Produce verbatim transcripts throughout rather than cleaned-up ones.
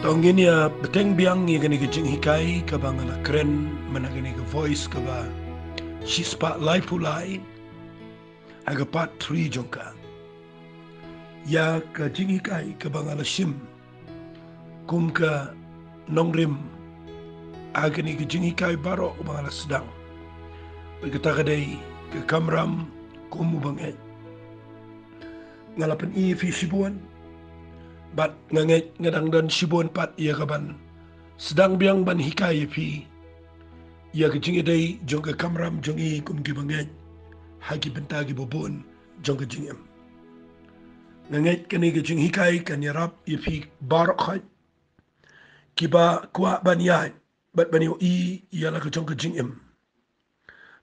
To ngin ïa bteng biang ïa kane ka jinghikai kaba nga la kren mynta ha kane ka Voice kaba shispah laiphew lai ha ka part three jong ka. Ïa ka jinghikai kaba nga la shim kum ka nongrim ha kane ka jinghikai baroh kaba nga la sdang. Bad kata ka dei ka kamram kum u bangeit. Nga la pyni ïa phi shibun bad nga ngeit nga dang don shibun pat ïa kaban sdang biang ban hikai ïa phi ïa ka jingïadei jong ka kamram jong ngi kum ki bangeit ha ki bynta kiba bun jong ka jingim. Nga ngeit kane ka jinghikai kan ïarap ïa phi baroh khoit kiba kwah ban ïaid bad ban ïohi ïa la ka jong ka jingim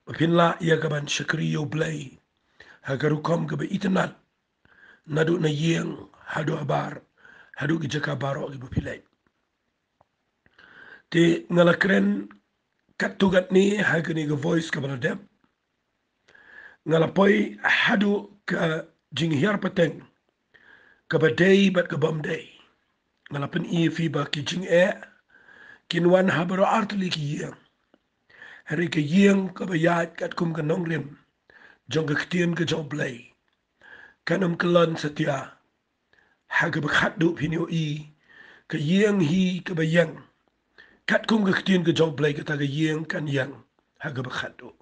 ba phin lah ïa kaban shakri ïa u Blei ha ka rukom kaba itynnad, naduh na ïing haduh habar, haduh ki jaka baroh kiba phi leit. Te nga la kren katto katne ha kane ka Voice kaba la dep. Nga la poi haduh ka jinghiar pateng kaba dei bad kabym dei. Nga la pyni ïa phi ba ki jingeh kin wan ha baroh artylli ki ïing. Hynrei ka ïing kaba ïaid katkum ka nongrim jong ka ktien ka jong u Blei kan ym kyllon satia. Ha kaba khatduh phin ïohi ka ïing hi kaba ïeng katkum ka ktien ka jong u Blei, kata ka ïing kan ïeng ha kaba khatduh.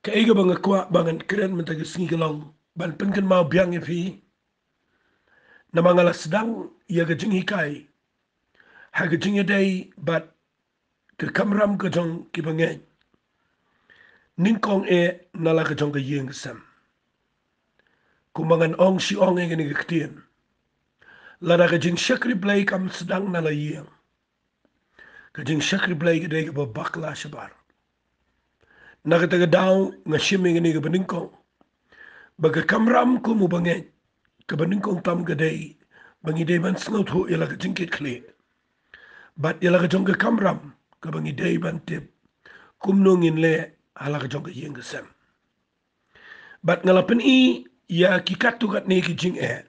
Kaei kaba nga kwah ba ngan kren mynta ka sngi ka long ban pynkynmaw biang ïa phi. Namar nga la sdang ïa ka jinghikai ha ka jingïadei bad ka kamram ka jong ki bangeit nyngkong eh na la ka jong ka ïing ka sem. Kumba ngan ong shi ong ïa kane ka ktien, lada ka jingshakri Blei kam sdang na la ïing, ka jingshakri Blei ka dei kaba bakla shabar. Na kata ka daw nga shim ïa kane kaba nyngkong ba ka kamram kum u bangeit, kaba nyngkong tam ka dei ba ngi dei ban sngewthuh ïa la ka jingkitkhlieh bad ïa la ka jong ka kamram kaba ngi dei ban tip kumno ngin leh ha la ka jong ka ïing ka sem. Bad nga la pyni ïa ki katto katne ki jingeh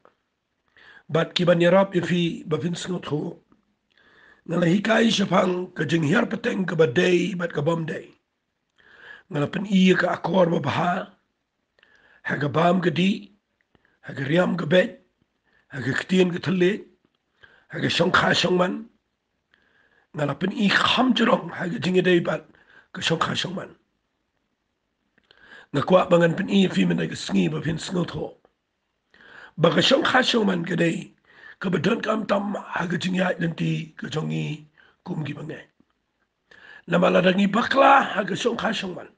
bad kiban ïarap ïa phi ba phin sngewthuh. Nga la hikai shaphang ka jinghiar pateng kaba dei bad kabym dei. Nga la pyni ïa ka akor babha ha ka bam ka dih, ha ka riam ka beit, ha ka ktien ka thylliej, ha ka shongkha shongman. Nga la pyni kham jrong ha ka jingïadei bad ka shongkha shongman. Nga kwah ba ngan pyni ïa phi mynta ka sngi ba phin sngewthuh ba ka shongkha shongman ka dei kaba donkam tam ha ka jingïaid lynti ka jong ngi kum ki bangeit. Namar lada ngi bakla ha ka shongkha shongman,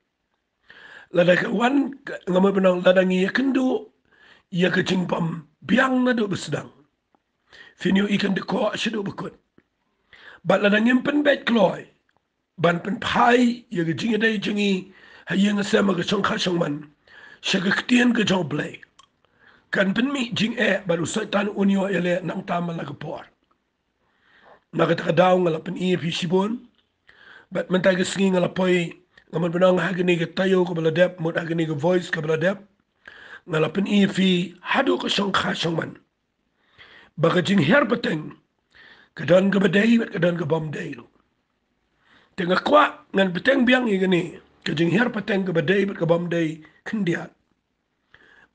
lada ka wan, nga mut ban ong, lada ngi ïakynduh ïa ka jingbym biang naduh ba sdang, phin ïohi kan dkoh shaduh ba kut. Bad lada ngim pynbeit kloi ban pynphai ïa ka jingïadei jong ngi ha ïing ha sem, ha ka shongkha shongman sha ka ktien ka jong u Blei, kan pynmih jingeh bad u Soitan un ïoh ïaleh nangta man la ka por. Na kata ka daw nga la pyni ïa phi shibun bad mynta ka sngi nga la poi, nga mut ban ong, ha kane ka taïew kaba la dep, mut ha kane ka Voice kaba la dep, nga la pyni ïa phi haduh ka shongkha shongman ba ka jinghiar pateng ka don kaba dei bad ka don kabym dei ruh. Te nga kwah ngan bteng biang ïa kane ka jinghiar pateng kaba dei bad kabym dei khyndiat.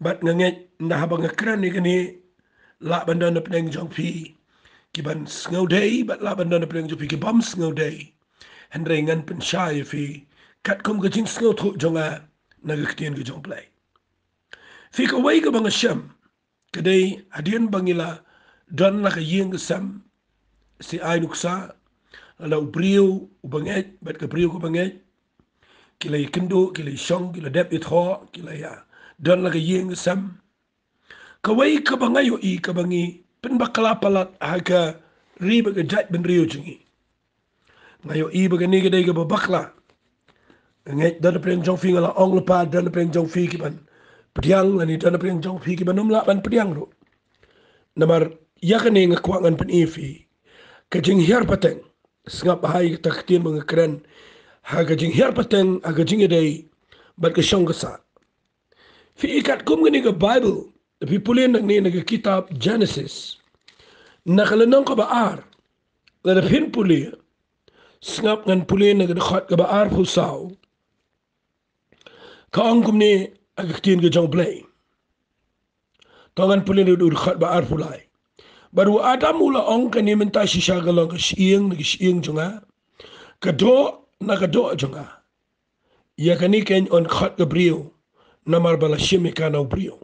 Bad nga ngeit nda haba nga kren ïa kane lah ban don napdeng jong phi kiban sngewdei bad lah ban don napdeng jong phi kibym sngewdei. Hynrei ngan pynshai ïa phi katkum ka jingsngewthuh jong nga na ka ktien ka jong u Blei. Phi, kawei kaba nga shem ka dei hadien ba ngi la don la ka ïing ka sem, shi ai nuksa, lada u briew u bangeit bad ka briew ka bangeit ki la ïakynduh, ki la ïashong, ki la dep ïathoh, ki la ïa don la ka ïing ka sem. Kawei kaba nga ïohi kaba ngi pynbakla palat ha ka ri bad ka jaitbynriew jong ngi. Nga ïohi ba kane ka dei kaba bakla. Nga ngeit don napdeng jong phi, nga la ong lypa, don napdeng jong phi kiban pdiang, lane don napdeng jong phi kiban ym lah ban pdiang ruh. Namar ïa kane nga kwah ngan pyni ïa phi ka jinghiar pateng. Sngap bha ïa kata ka ktien ba nga kren, ha ka jinghiar pateng, ha ka jingïadei bad ka shong ka sah. Phi, katkum kane ka Baibl, phi pule nangne na ka kitab Jenesis, Na ka lynnong kaba ar, lada phin pule, sngap ngan pule na ka dkhot kaba arphew saw. Ka ong kumne ha ka ktien ka jong U Blei. To ngan pule na ka dkhot ba arphew lai. Bad u Adam u la ong, kane mynta shisha ka long ka shyieng na ka shyieng jong nga, ka doh na ka doh jong nga. Ïa kane keiñ yn khot ka briew, namar ba la shim ïa ka na u briew.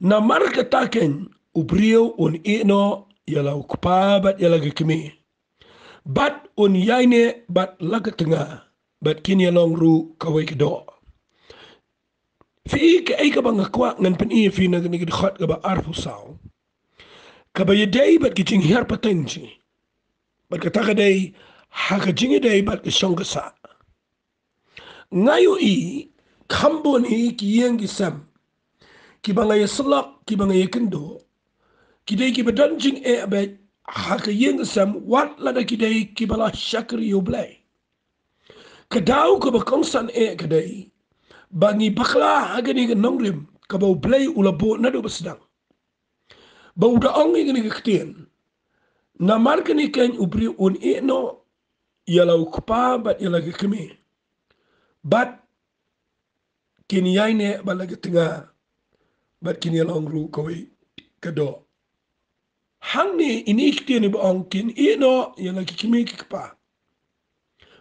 Namar kata keiñ u briew un ïehnoh ïa la u kpa bad ïa la ka kmie, bad un ïaineh bad la ka tnga, bad kin ïalong ruh kawei ka doh. Phi i kaei kaba nga kwah ngan pyni ïa phi na kane ka dkhot kaba arphew saw, kaba ïadei bad ka jinghiar pateng jong ngi, bad kata ka dei ha ka jingïadei bad ka shong ka sah. Nga ïohi kham bun hi ki ïing ki sem kiba nga ïasyllok, kiba nga ïakynduh, ki dei kiba don jingeh beit ha ka ïing ka sem, wat lada ki dei kiba la shakri ïa U Blei. Ka daw kaba kongsan eh ka dei ba ngi bakla ha kane ka nongrim kaba U Blei u la buh naduh ba sdang, ba u da ong ïa kane ka ktien, namar kane keiñ u briew un ïehnoh ïa la u kpa bad ïa la ka kmie, bad kin ïaineh bad la ka tnga, bad kin ïalong ruh kawei ka doh. Hangne ine i ktien iba ong kin ïehnoh ïa la ki kmie ki kpa,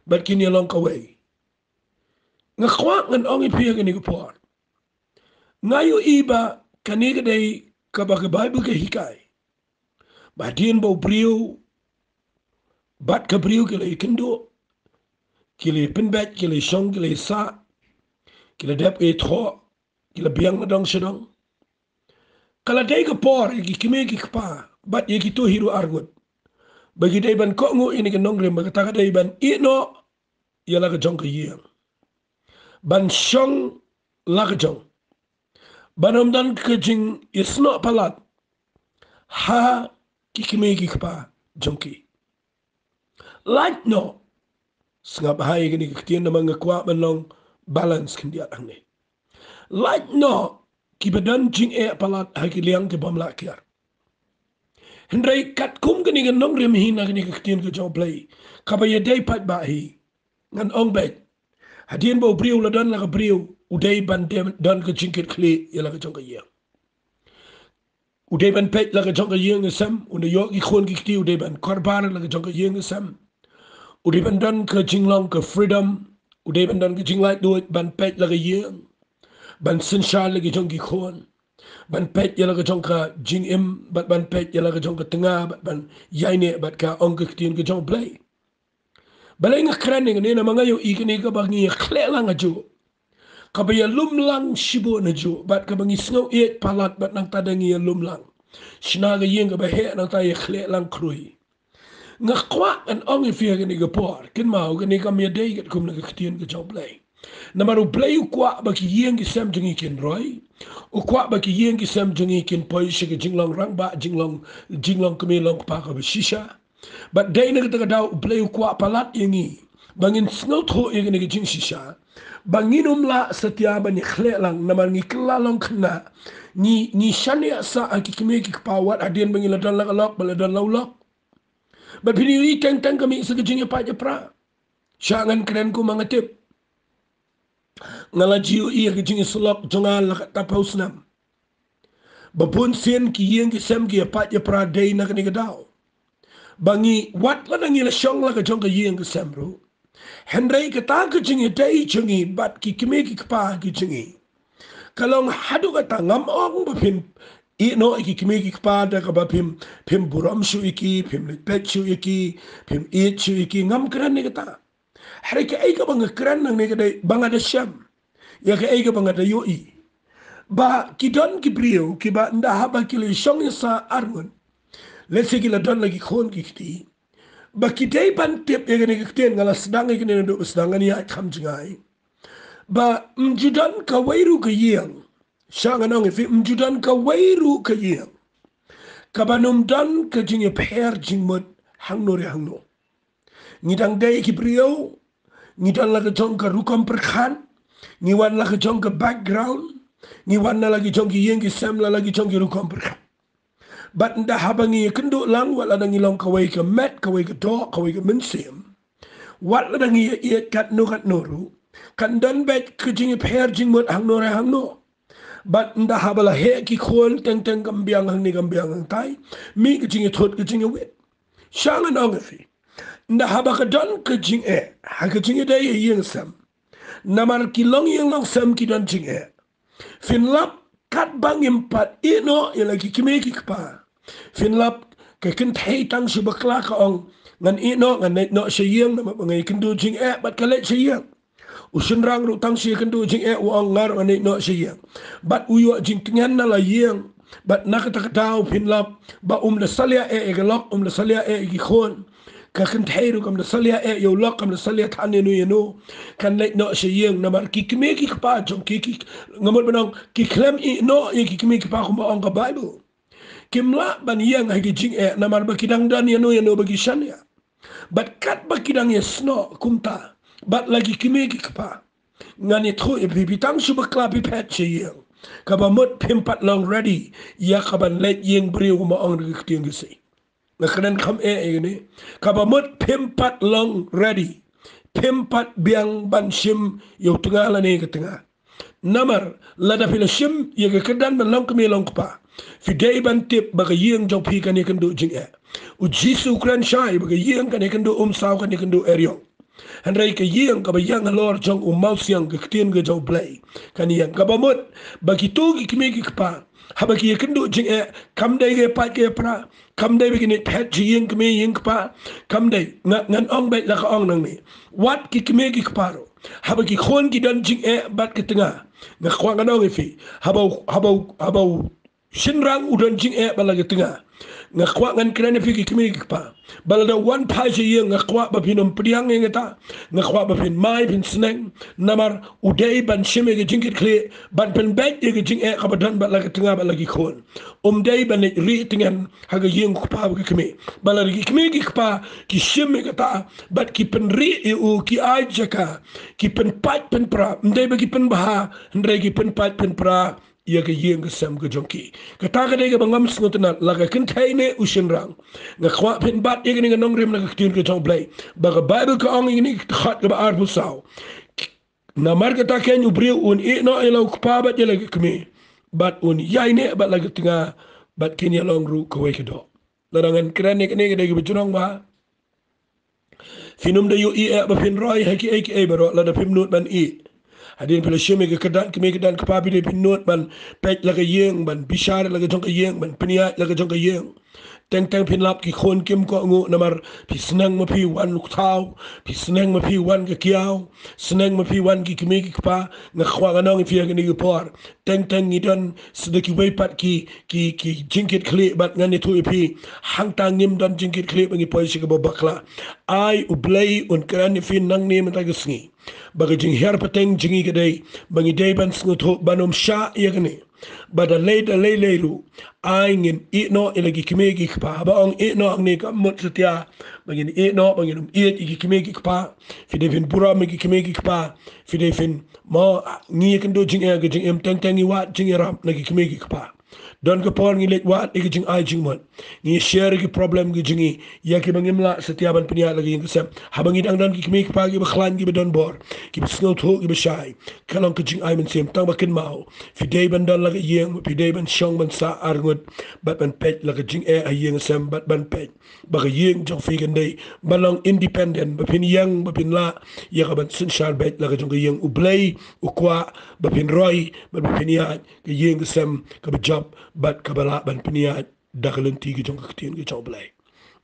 bad kin ïalong kawei. Nga kwah ngan ong ïa phi ha kane ka por, nga ïohi ba kane ka dei kaba ka Baibl ka hikai, ba hadien ba u briew bad ka briew ki la ïakynduh, ki la ïapynbeit, ki la ïashong, ki la ïasah, ki la dep ïathoh, ki la biang na dong sha dong, ka la dei ka por ïa ki kmie ki kpa bad ïa kito hi ruh arngut, ba ki dei ban kohnguh ïa kane ka nongrim, ba kata ka dei ban ïehnoh ïa la ka jong ka ïing, ban shong la ka jong, ban ym don ka jingïasnoh palat ha ki kmie ki kpa jong ki. Lait noh, sngap bha ïa kane ka ktien namar nga kwah ban long balance khyndiat hangne. Lait noh kiba don jingeh palat ha ki liang ki bym lah kiar. Hynrei katkum kane ka nongrim hi na kane ka ktien ka jong U Blei, kaba ïadei pat ba hi, ngan ong beit, hadien ba u briew la don la ka briew, u dei ban dem don ka jingkitkhlieh ïa la ka jong ka ïing. U dei ban peit la ka jong ka ïing ka sem, u dei ïoh ki khun ki kti, u dei ban kyrpad la ka jong ka ïing ka sem. U dei ban don ka jinglong ka freedom, u dei ban don ka jinglaitluid ban peit la ka ïing, ban synshar la ka jong ki khun, ban peit ïa la ka jong ka jingim, bad ban peit ïa la ka jong ka tnga, bad ban ïaineh bad ka, ong ka ktien ka jong U Blei. Balei nga kren ïa kane? Namar nga ïohi kane kaba ngi ïakhleh lang hajuh, kaba ïalum lang shibun hajuh, bad kaba ngi sngew ïeit palat bad nangta da ngi ïalum lang. Shna ka ïing kaba heh nangta ïakhleh lang khrui. Nga kwah ngan ong ïa phi ha kane ka por, kynmaw kane kam ïadei katkum na ka ktien ka jong U Blei. Namar U Blei u kwah ba ki ïing ki sem jong ngi kin roi. U kwah ba ki ïing ki sem jong ngi kin poi sha ka jinglong rangbah, jinglong, jinglong kmie long kpa kaba shisha. Bad dei na kata ka daw U Blei u kwah palat ïa ngi ba ngin sngewthuh ïa kane ka jingshisha, ba ngin ym lah satia ban ïakhleh lang, namar ngi kylla long khynnah. Ngi, ngi shaniah sah ha ki kmie ki kpa wat hadien ba ngi la don la ka lok, ba la don la u lok. Bad phin ïohi teng teng ka mih sa ka jingïapait ïapra. Sha ngan kren kumba nga tip. Nga la ju ïohi ha ka jingïasyllok jong nga la ka ta phew snem, ba bun sien ki ïing ki sem ki ïapait ïapra dei na kane ka daw. Ba ngi, wat lada ngi la shong la ka jong ka ïing ka sem ruh, hynrei kata ka jingïadei jong ngi bad ki kmie ki kpa ki jong ngi ka long haduh kata. Ngam ong ba phin ïehnoh ïa ki kmie ki kpa da kaba phim, phim burom shuh ïa ki, phim leit peit shuh ïa ki, phim ïeit shuh ïa ki, ngam kren ïa kata. Hynrei kaei kaba nga kren nangne ka dei ba nga da shem ïa kaei kaba nga da ïohi, ba ki don ki briew kiba ynda haba ki la shong ïasah arngut, lehse ki la don la ki khun ki kti, ba ki dei ban tip ïa kane ka ktien. Nga la sdang ïa kane naduh ba sdang, ngan ïaid kham jngai, ba ym ju don kawei ruh ka ïing, sha ngan ong ïa phi, ym ju don kawei ruh ka ïing kaban ym don ka jingïapher jingmut hangno re hangno. Ngi dang dei ki briew, ngi don la ka jong ka rukom pyrkhat, ngi wan la ka jong ka background, ngi wan na la ki jong ki ïing ki sem, la la ki jong ki rukom pyrkhat. Bad ynda haba ngi ïakynduh lang, wat lada ngi long kawei ka met, kawei ka doh, kawei ka mynsiem, wat lada ngi ïa ïeit katno katno ruh, kan don beit ka jingïapher jingmut hangno re hangno. Bad ynda haba la heh ki khun, teng teng kam biang hangne kam biang hangtai, mih ka jingïathut ka jingïawit. Sha ngan ong ïa phi, ynda haba ka don ka jingeh ha ka jingïadei ïa ïing sem, namar ki longïing longsem ki don jingeh, phin lap katba ngim pat ïehnoh ïa la ki kmie ki kpa. Phin lap ka kynthei tang shu bakla ka ong, ngan ïehnoh, ngan leit noh sha ïing namar ba nga ïakynduh jingeh, bad ka leit sha ïing. U shynrang ruh tang shu ïakynduh jingeh, u ong, nga ruh ngan leit noh sha ïing. Bad u ïoh jingtngen na la ïing. Bad na kata ka daw phin lap ba um da salia eh ïa ka lok, um da salia eh ïa ki khun. Ka kynthei ruh kam da salia eh ïa u lok, kam da salia than ïano ïano. Kan leit noh sha ïing namar ki kmie ki kpa jong ki, ki, nga mut ban ong, ki khlem ïehnoh ïa ki kmie ki kpa kumba ong ka Baibl. Kim lah ban ïeng ha ki jingeh namar ba ki dang don ïano ïano ba ki shaniah. Bad katba ki dang ïasnoh kumta bad la ki kmie ki kpa, ngan ïathuh ïa phi, phi tang shu bakla phi phet sha ïing, kaba mut phim pat long ready ïa kaban leit ïing briew, kumba ong da ka ktien Khasi. Nga kren kham eh ïa kane. Kaba mut phim pat long ready, phim pat biang ban shim ïa u tnga lane ka tnga. Namar lada phi la shim ïa ka kyrdan ban long kmie long kpa, phi dei ban tip ba ka ïing jong phi kan ïakynduh jingeh. U Jisu u kren shai ba ka ïing kan ïakynduh umsaw, kan ïakynduh eriong. Hynrei ka ïing kaba ïeng halor jong u mawsiang, ka ktien ka jong U Blei, kan ïeng. Kaba mut ba kito ki kmie ki kpa, haba ki ïakynduh jingeh, kam dei ka ïapait ka ïapra, kam dei ba kin ïaphet sha ïing kmie ïing kpa, kam dei. Nga, ngan ong beit la ka ong nangne. Wat ki kmie ki kpa ruh, haba ki khun ki don jingeh bad ka tnga, nga kwah ngan ong ïa phi, haba u, haba u, haba u shynrang u don jingeh bad la ka tnga, nga kwah ngan kren ïa phi ki kmie ki kpa, ba lada u wan phai sha ïing, nga kwah ba phin ym pdiang ïa kata. Nga kwah ba phin mai, phin sneng. Namar u dei ban shim ïa ka jingkitkhlieh ban pynbeit ïa ka jingeh kaba don bad la ka tnga bad la ki khun. Um dei ban leit rieh tngen ha ka ïing u kpa bad ka kmie. Ba lada ki kmie ki kpa ki shim ïa kata bad ki pynrieh ïa u, ki ai jaka, ki pynpait pynpra, ym dei ba ki pynbha, hynrei ki pynpait pynpra ïa ka ïing ka sem ka jong ki. Kata ka dei kaba ngam sngewtynnat, la ka kynthei ne u shynrang. Nga kwah phin bat ïa kane ka nongrim na ka ktien ka jong U Blei, ba ka Baibl ka ong ïa kane ka dkhot kaba arphew saw. Namar kata keiñ u briew un ïehnoh ïa la u kpa bad ïa la ka kmie, bad un ïaineh bad la ka tnga, bad kin ïalong ruh kawei ka doh. Lada ngan kren ïa kane ka dei kaba jrong ba phin ym da ïohi eh ba phin roi ha kiei kiei baroh lada phim nud ban ïeh. Hadien phi la shim ïa ka kyrdan kmie kyrdan kpa, phi dei phin nud ban peit la ka ïing, ban bishar la ka jong ka ïing, ban pynïaid la ka jong ka ïing. Teng teng phin lap ki khun kim kohnguh namar phi sneng ma phi wan u kthaw, phi sneng ma phi wan ka kiaw, sneng ma phi wan ki kmie ki kpa. Nga kwah ngan ong ïa phi ha kane ka por, teng teng ngi don sa da kiwei pat ki, ki, ki jingkitkhlieh, bad ngan ïathuh ïa phi, hangta ngim don jingkitkhlieh ba ngi poi sha kaba bakla. Ai U Blei un kren ïa phi nangne mynta ka sngi, ba ka jinghiar pateng jong ngi ka dei ba ngi dei ban sngewthuh ban ym shah ïa kane. Ba da lei da lei lei ruh, ai ngin ïehnoh ïa la ki kmie ki kpa. Haba ong ïehnoh hangne kam mut satia ba ngin ïehnoh ba ngin ym ïeit ïa ki kmie ki kpa. Phi dei phin burom ïa ki kmie ki kpa. Phi dei phin, mo, ngi ïakynduh jingeh ka jingim, teng teng ngi wad jingïarap na ki kmie ki kpa. Don ka por ngi leit wad ïa ka jingai jingmut, ngi share ïa ki problem ka jong ngi ïa kiba ngim lah satia ban pynïaid la ka ïing ka sem. Haba ngi dang don ki kmie ki kpa kiba khlaiñ, kiba don bor, kiba sngewthuh, kiba shai, ka long ka jingai mynsiem. Tang ba kynmaw, phi dei ban don la ka ïing, phi dei ban shong ban sah arngut bad ban peit la ka jingeh ha ïing sem, bad ban peit ba ka ïing jong phi kan dei ban long independent, ba phin ïeng, ba phin lah ïa ka ban synshar beit la ka jong ka ïing. U Blei u kwah ba phin roi bad ba phin ïaid ka ïing ka sem kaba jop bad kaba lah ban pynïaid da ka lynti ka jong ka ktien ka jong U Blei.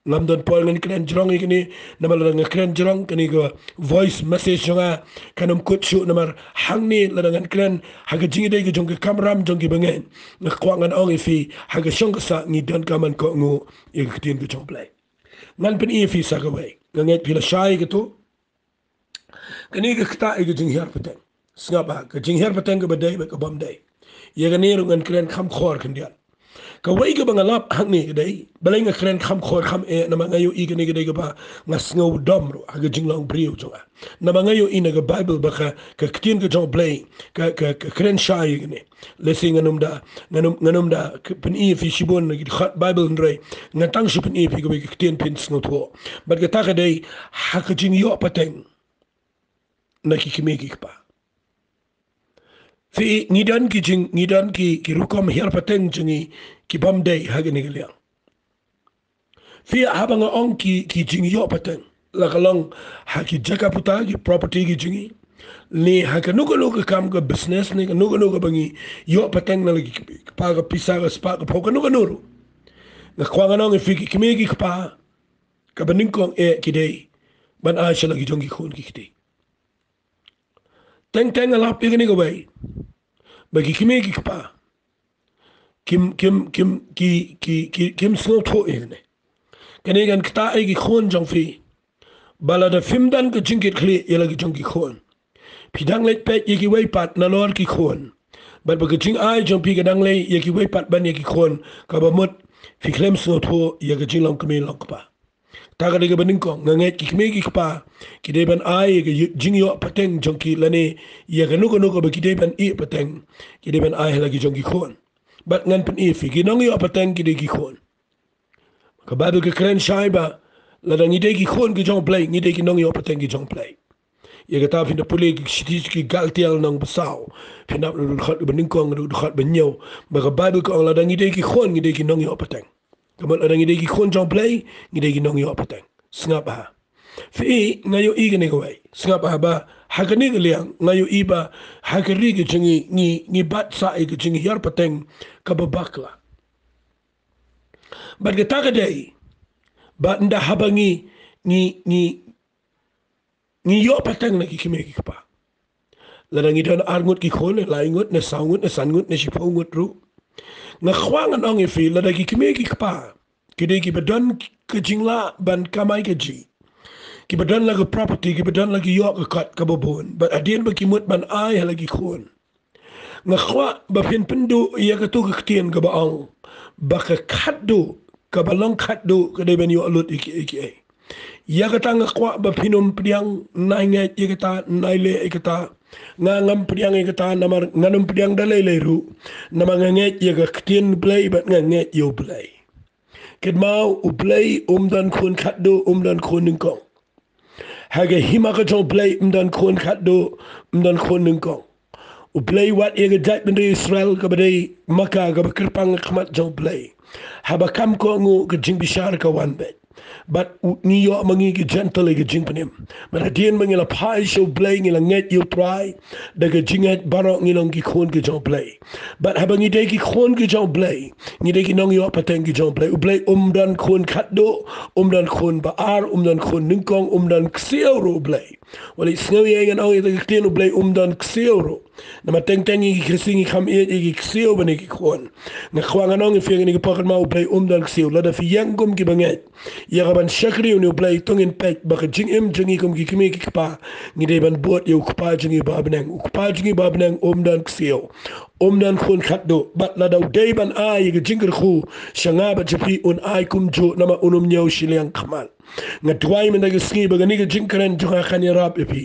Ngam don por ngan kren jrong ïa kane, namar lada nga kren jrong, kane ka voice message jong nga kan ym kut shuh, namar hangne lada ngan kren ha ka jingïadei ka jong ka kamram jong ki bangeit, nga kwah ngan ong ïa phi, ha ka shong ka sah ngi donkam ban kohnguh ïa ka ktien ka jong U Blei. Ngan pyni ïa phi sa kawei, nga ngeit phi la shai ïa kato. Kane ka ktah ïa ka jinghiar pateng. Sngap ha ka jinghiar pateng kaba dei bad ka bym dei. Ïa kane ruh ngan kren kham khor khyndiat. Kawei kaba nga lap hangne ka dei, balei nga kren kham khor kham eh, namar nga ïohi kane ka dei kaba nga sngew dom ruh ha ka jinglong briew jong nga. Namar nga ïohi na ka Baibl ba ka, ka ktien ka jong U Blei ka, ka, ka kren shai ïa kane. Lehse ngan ym da, ngan ym, ngan ym da k-, pyni ïa phi shibun na ki dkhot Baibl, hynrei ngan tang shu pyni ïa phi kawei ka ktien phin sngewthuh. Bad kata ka dei ha ka jingïoh pateng na ki kmie ki kpa. Phi, ngi don ki jing, ngi don ki, ki rukom hiar pateng jong ngi ki bym dei ha kane ka liang. Phi, haba nga ong ki, ki jingïoh pateng, la ka long ha ki jaka puta, ki property ki jong ngi, ne ha kano kano ka kam ka business, ne kano kano kaba ngi ïoh pateng na la ki kpa, ka pisa, ka spah, ka phew, kano kano ruh. Nga kwah ngan ong ïa phi, ki kmie ki kpa, kaba nyngkong eh ki dei ban ai sha la ki jong ki khun ki kti. Teng teng nga lap ïa kane kawei, ba ki kmie ki kpa kim, kim, kim, ki, ki, ki, kim sngewthuh ïa kane. Kane kan ktah ïa ki khun jong phi, ba lada phim don ka jingkitkhlieh ïa la ki jong ki khun, phi dang leit peit ïa kiwei pat nalor ki khun, bad ba ka jingai jong phi ka dang leit ïa kiwei pat ban ïa ki khun, kaba mut phi khlem sngewthuh ïa ka jinglong kmie long kpa. Ta ka dei kaba nyngkong, nga ngeit ki kmie ki kpa ki dei ban ai ïa ka ï-, jingïoh pateng jong ki, lane ïa kano kano kaba ki dei ban ïeh pateng, ki dei ban ai ha la ki jong ki khun. Bad ngan pyni ïa phi ki nongïoh pateng ki dei ki khun. Ka Baibl ka kren shai ba lada ngi dei ki khun ki jong U Blei, ngi dei ki nongïoh pateng ki jong U Blei. Ïa kata phin da pule ki shithi ki Galtia lynnong ba saw, phin da pule dkhot ba nyngkong, dkhot ba hynñiew, ba ka Baibl ka ong lada ngi dei ki khun, ngi dei ki nongïoh pateng. Ka mut lada ngi dei ki khun jong U Blei, ngi dei ki nongïoh pateng. Sngap bha. Phi, nga ïohi kane kawei. Sngap bha ba ha kane ka liang nga ïohi ba ha ka ri ka jong ngi, ngi, ngi bat sa ïa ka jinghiar pateng kaba bakla. Bad kata ka dei ba ynda haba ngi, ngi, ngi, ngi ïoh pateng na ki kmie ki kpa, lada ngi don ar ngut ki khun, ne lai ngut, ne saw ngut, ne san ngut, ne shiphew ngut ruh, nga kwah ngan ong ïa phi, lada ki kmie ki kpa ki dei kiba don ka jinglah ban kamai kajih, kiba don la ka property, kiba don la ki ïoh ka kot kaba bun, bad hadien ba ki mut ban ai ha la ki khun, nga kwah ba phin pynduh ïa kato ka ktien kaba ong ba ka khatduh, kaba long khatduh ka dei ban ïoh lut ïa kiei kiei. Ïa kata nga kwah ba phin ym pdiang, nai ngeit ïa kata, nai leh ïa kata. Nga ngam pdiang ïa kata, namar ngan ym pdiang da lei lei ruh, namar nga ngeit ïa ka ktien Blei bad nga ngeit ïa U Blei. Kynmaw, U Blei um don khun khatduh, um don khun nyngkong. Ha ka hima ka jong U Blei um don khun khatduh, um don khun nyngkong. U Blei wad ïa ka jaitbynriew Israel kaba dei maka kaba kyrpang ha khmat jong U Blei. Haba kam kohnguh ka jingbishar ka wan beit. Bad u, ngi ïoh ma ngi ki Jentil ïa ka jingpynim. Bad hadien ba ngi la phai sha U Blei, ngi la ngeit ïa U Trai da ka jingngeit baroh, ngi long ki khun ki jong U Blei. Bad haba ngi dei ki khun ki jong U Blei, ngi dei ki nongïoh pateng ki jong U Blei. U Blei um don khun khatduh, um don khun ba ar, um don khun nyngkong, um don ksiew ruh U Blei. Wat leit sngew ïa ngan ong ïa ka ktien U Blei um don ksiew ruh. Namar teng teng ngi ki Khristan ngi kham ïeit ïa ki ksiew ban ïa ki khun. Nga kwah ngan ong ïa phi ha kane ka por, kynmaw, U Blei um don ksiew. Lada phi ïeng kum ki bangeit ïa ka ban shakri ïa une U Blei, to ngin peit ba ka jingim jong ngi kum ki kmie ki kpa, ngi dei ban bud ïa U Kpa jong ngi uba ha bneng. U Kpa jong ngi uba ha bneng um don ksiew, um don khun khatduh. Bad lada u dei ban ai ïa ka jingkyrkhu sha nga bad sha phi, un ai kumjuh, namar un ym ñiew shiliang khmat. Nga duwai mynta ka sngi ba kane ka jingkren jong nga kan ïarap ïa phi,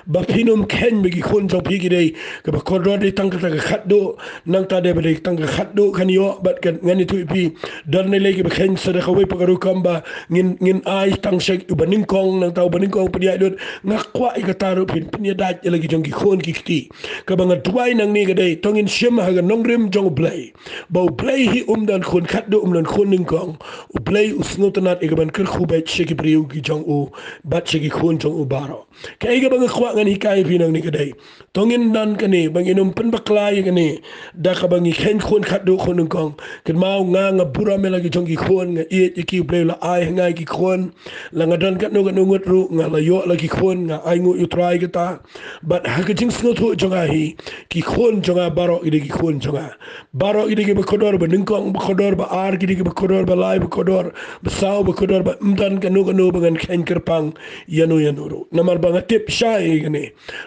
ba phin ym kheiñ ba ki khun jong phi ki dei kaba kordor, dei tang kata ka khatduh. Nangta dei ba dei tang ka khatduh kan ïoh, bad kan, ngan ïathuh ïa phi, don lei lei kiba kheiñ sa da kawei pat ka rukom ba ngin, ngin ai tang sha uba nyngkong, nangta uba nyngkong pynïaid lut. Nga kwah ïa kata ruh phin pynïadait ïa la ki jong ki khun ki kti. Kaba nga duwai nangne ka dei, to ngin shim ha ka nongrim jong U Blei, ba U Blei hi um don khun khatduh, um don khun nyngkong. U Blei u sngewtynnat ïa ka ban kyrkhu beit sha ki briew ki jong u bad sha ki khun jong u baroh. Kaei kaba nga kwah ngan hikai ïa phi nangne ka dei, to ngin don kane, ba ngin ym pynbakla ïa kane da kaba ngi kheiñ khun khatduh khun nyngkong. Kynmaw, nga, nga burom ïa la ki jong ki khun, nga ïeit ïa ki, U Blei u la ai ha nga ïa ki khun. La nga don katno katno ngut ruh, nga la ïoh la ki khun, nga ainguh ïa U Trai kata. Bad ha ka jingsngewthuh jong nga hi, ki khun jong nga baroh ki dei ki khun jong nga. Baroh ki dei kiba kordor, ba nyngkong ba kordor, ba ar ki dei kiba kordor, ba lai ba kordor, ba saw ba kordor, bad ym don kano kano ba ngan kheiñ kyrpang ïano ïano ruh. Namar ba nga tip shai ïa kane,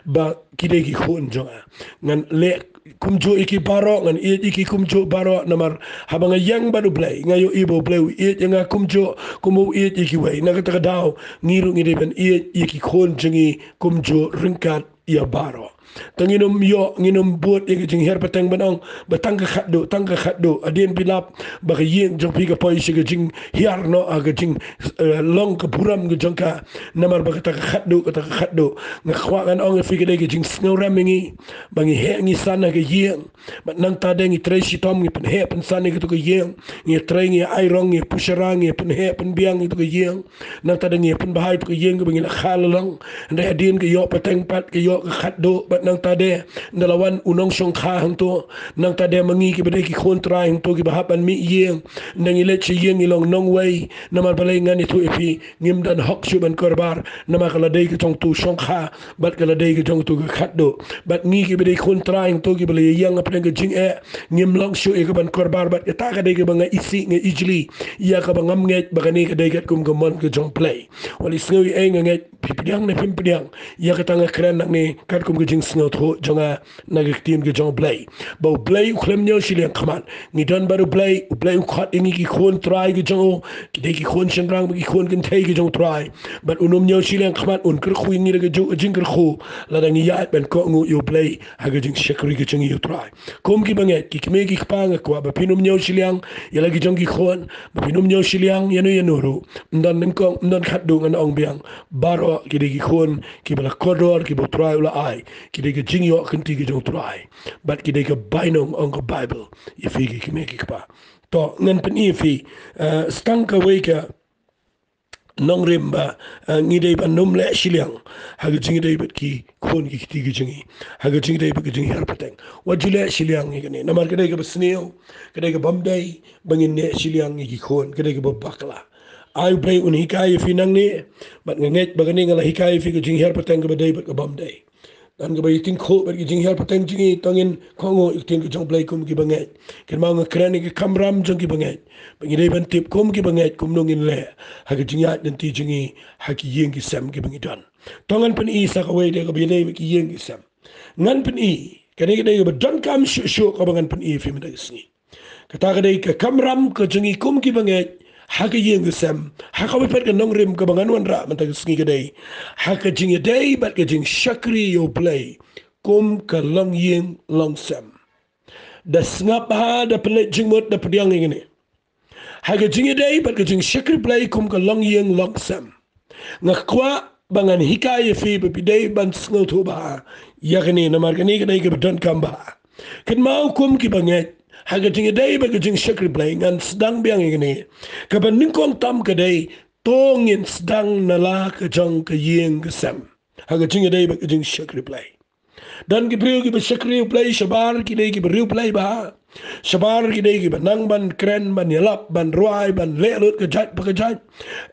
ba ki dei ki khun jong nga. Ngan leh kumjuh ïa ki baroh, ngan ïeit ïa ki kumjuh baroh. Namar haba nga ïeng bad U Blei, nga ïohi ba U Blei u ïeit ïa nga kumjuh kum u ïeit ïa kiwei. Na kata ka daw ngi ruh ngi dei ban ïeit ïa ki khun jong ngi kumjuh ryngkat ïa baroh. Tang ngin ym ïoh, ngin ym bud ïa ka jinghiar pateng ban ong ba tang ka khatduh, tang ka khatduh. Hadien phi lap ba ka ïing jong phi ka poi sha ka jinghiar noh, ha ka jing, eh, long ka burom ka jong ka. Namar ba kata ka khatduh, kata ka khatduh. Nga kwah ngan ong ïa phi, ka dei ka jingsngewrem ïa ngi ba ngi heh ngi san ha ka ïing. Bad nangta de ngi trei shitom, ngi pynheh pynsan ïa katu ka ïing. Ngi trei, ngi ai rong, ngi pushara, ngi pynheh pynbiang ïa katu ka ïing. Nangta de ngi pynbha ïa katu ka ïing kaba ngi la kha la long. Hynrei hadien ka ïoh pateng pat, ka ïoh ka khatduh. Bad nangta de ynda la wan u nongshongkha hangto, nangta de ma ngi kiba dei ki khun Trai hangto kiba hap ban mih ïing, ynda ngi leit sha ïing ngi long nongwei. Namar balei? Ngan ïathuh ïa phi, ngim don hok shuh ban kyrpad. Namar ka la dei ka jong utu u shongkha bad ka la dei ka jong utu ka khatduh. Bad ngi kiba dei khun Trai hangto kiba la ïeng hapdeng ka jingeh, ngim long shuh ïa ka ban kyrpad. Bad kata ka dei kaba nga isih, nga ijli ïa kaba ngam ngeit ba kane ka dei katkum ka mon ka jong U Blei. Wat la sngew ei ei nga ngeit, phi pdiang ne phim pdiang ïa kata nga kren nangne, katkum ka jingsngewthuh jong nga na ka ktien ka jong U Blei, ba U Blei u khlem ñiew shiliang khmat. Ngi don bad U Blei, U Blei u khot ïa ngi ki khun Trai ka jong u, ki dei ki khun shynrang bad ki khun kynthei ka jong U Trai. Bad un ym ñiew shiliang khmat, un kyrkhu ïa ngi da ka ju-, jingkyrkhu, lada ngi ïaid ban kohnguh ïa U Blei ha ka jingshakri ka jong ngi ïa U Trai. Kum ki bangeit, ki kmie ki kpa, nga kwah ba phin ym ñiew shiliang ïa la ki jong ki khun, ba phin ym ñiew shiliang ïano ïano ruh. Ym don nyngkong, ym don khatduh, ngan ong biang, baroh ki dei ki khun kiba la kordor, kiba U Trai u la ai, ki dei ka jingïoh kynti ka jong U Trai. Bad ki dei ka bainong, ong ka Baibl ïa phi ki kmie ki kpa. To, ngan pyni ïa phi, eh, sa tang kawei ka nongrim ba, eh, ngi dei ban ym leh shiliang ha ka jingïadei bad ki khun ki kti ki jong ngi, ha ka jingïadei bad ka jinghiar pateng. Wat ju leh shiliang ïa kane, namar ka dei kaba sniew, ka dei ka bym dei ba ngin leh shiliang ïa ki khun, ka dei kaba bakla. Ai U Blei un hikai ïa phi nangne, bad nga ngeit ba kane nga la hikai ïa phi ka jinghiar pateng kaba dei bad ka bym dei. Don kaba ïatyngkhuh bad ka jinghiar pateng jong ngi, to ngin kohnguh ïa ka ktien ka jong U Blei kum ki bangeit. Kynmaw nga kren ïa ka kamram jong ki bangeit, ba ngi dei ban tip kum ki bangeit kumno ngin leh ha ka jingïaid lynti jong ngi ha ki ïing ki sem kiba ngi don. To ngan pyni sa kawei de kaba ïadei bad ki ïing ki sem. Ngan pyni, kane ka dei kaba donkam shuh shuh kaba ngan pyni ïa phi mynta ka sngi. Kata ka dei ka kamram ka jong ngi kum ki bangeit ha ka ïing ka sem. Ha kawei pat ka nongrim kaba ngan wanrah mynta ka sngi ka dei ha ka jingïadei bad ka jingshakri ïa U Blei kum ka longïing longsem. Da sngap bha, da pynleit jingmut, da pdiang ïa kane. Ha ka jingïadei bad ka jingshakri Blei kum ka longïing longsem. Nga kwah ba ngan hikai ïa phi ba phi dei ban sngewthuh bha ïa kane, namar kane ka dei kaba donkam bha. Kynmaw kum ki bangeit, ha ka jingïadei bad ka jingshakri Blei, ngan sdang biang ïa kane. Kaba nyngkong tam ka dei, to ngin sdang na la ka jong ka ïing ka sem ha ka jingïadei bad ka jingshakri Blei. Don ki briew kiba shakri U Blei shabar, ki dei kiba riewblei bha. Shabar ki dei kiba nang ban kren, ban ïalap, ban rwai, ban leh lut ka jait pa ka jait.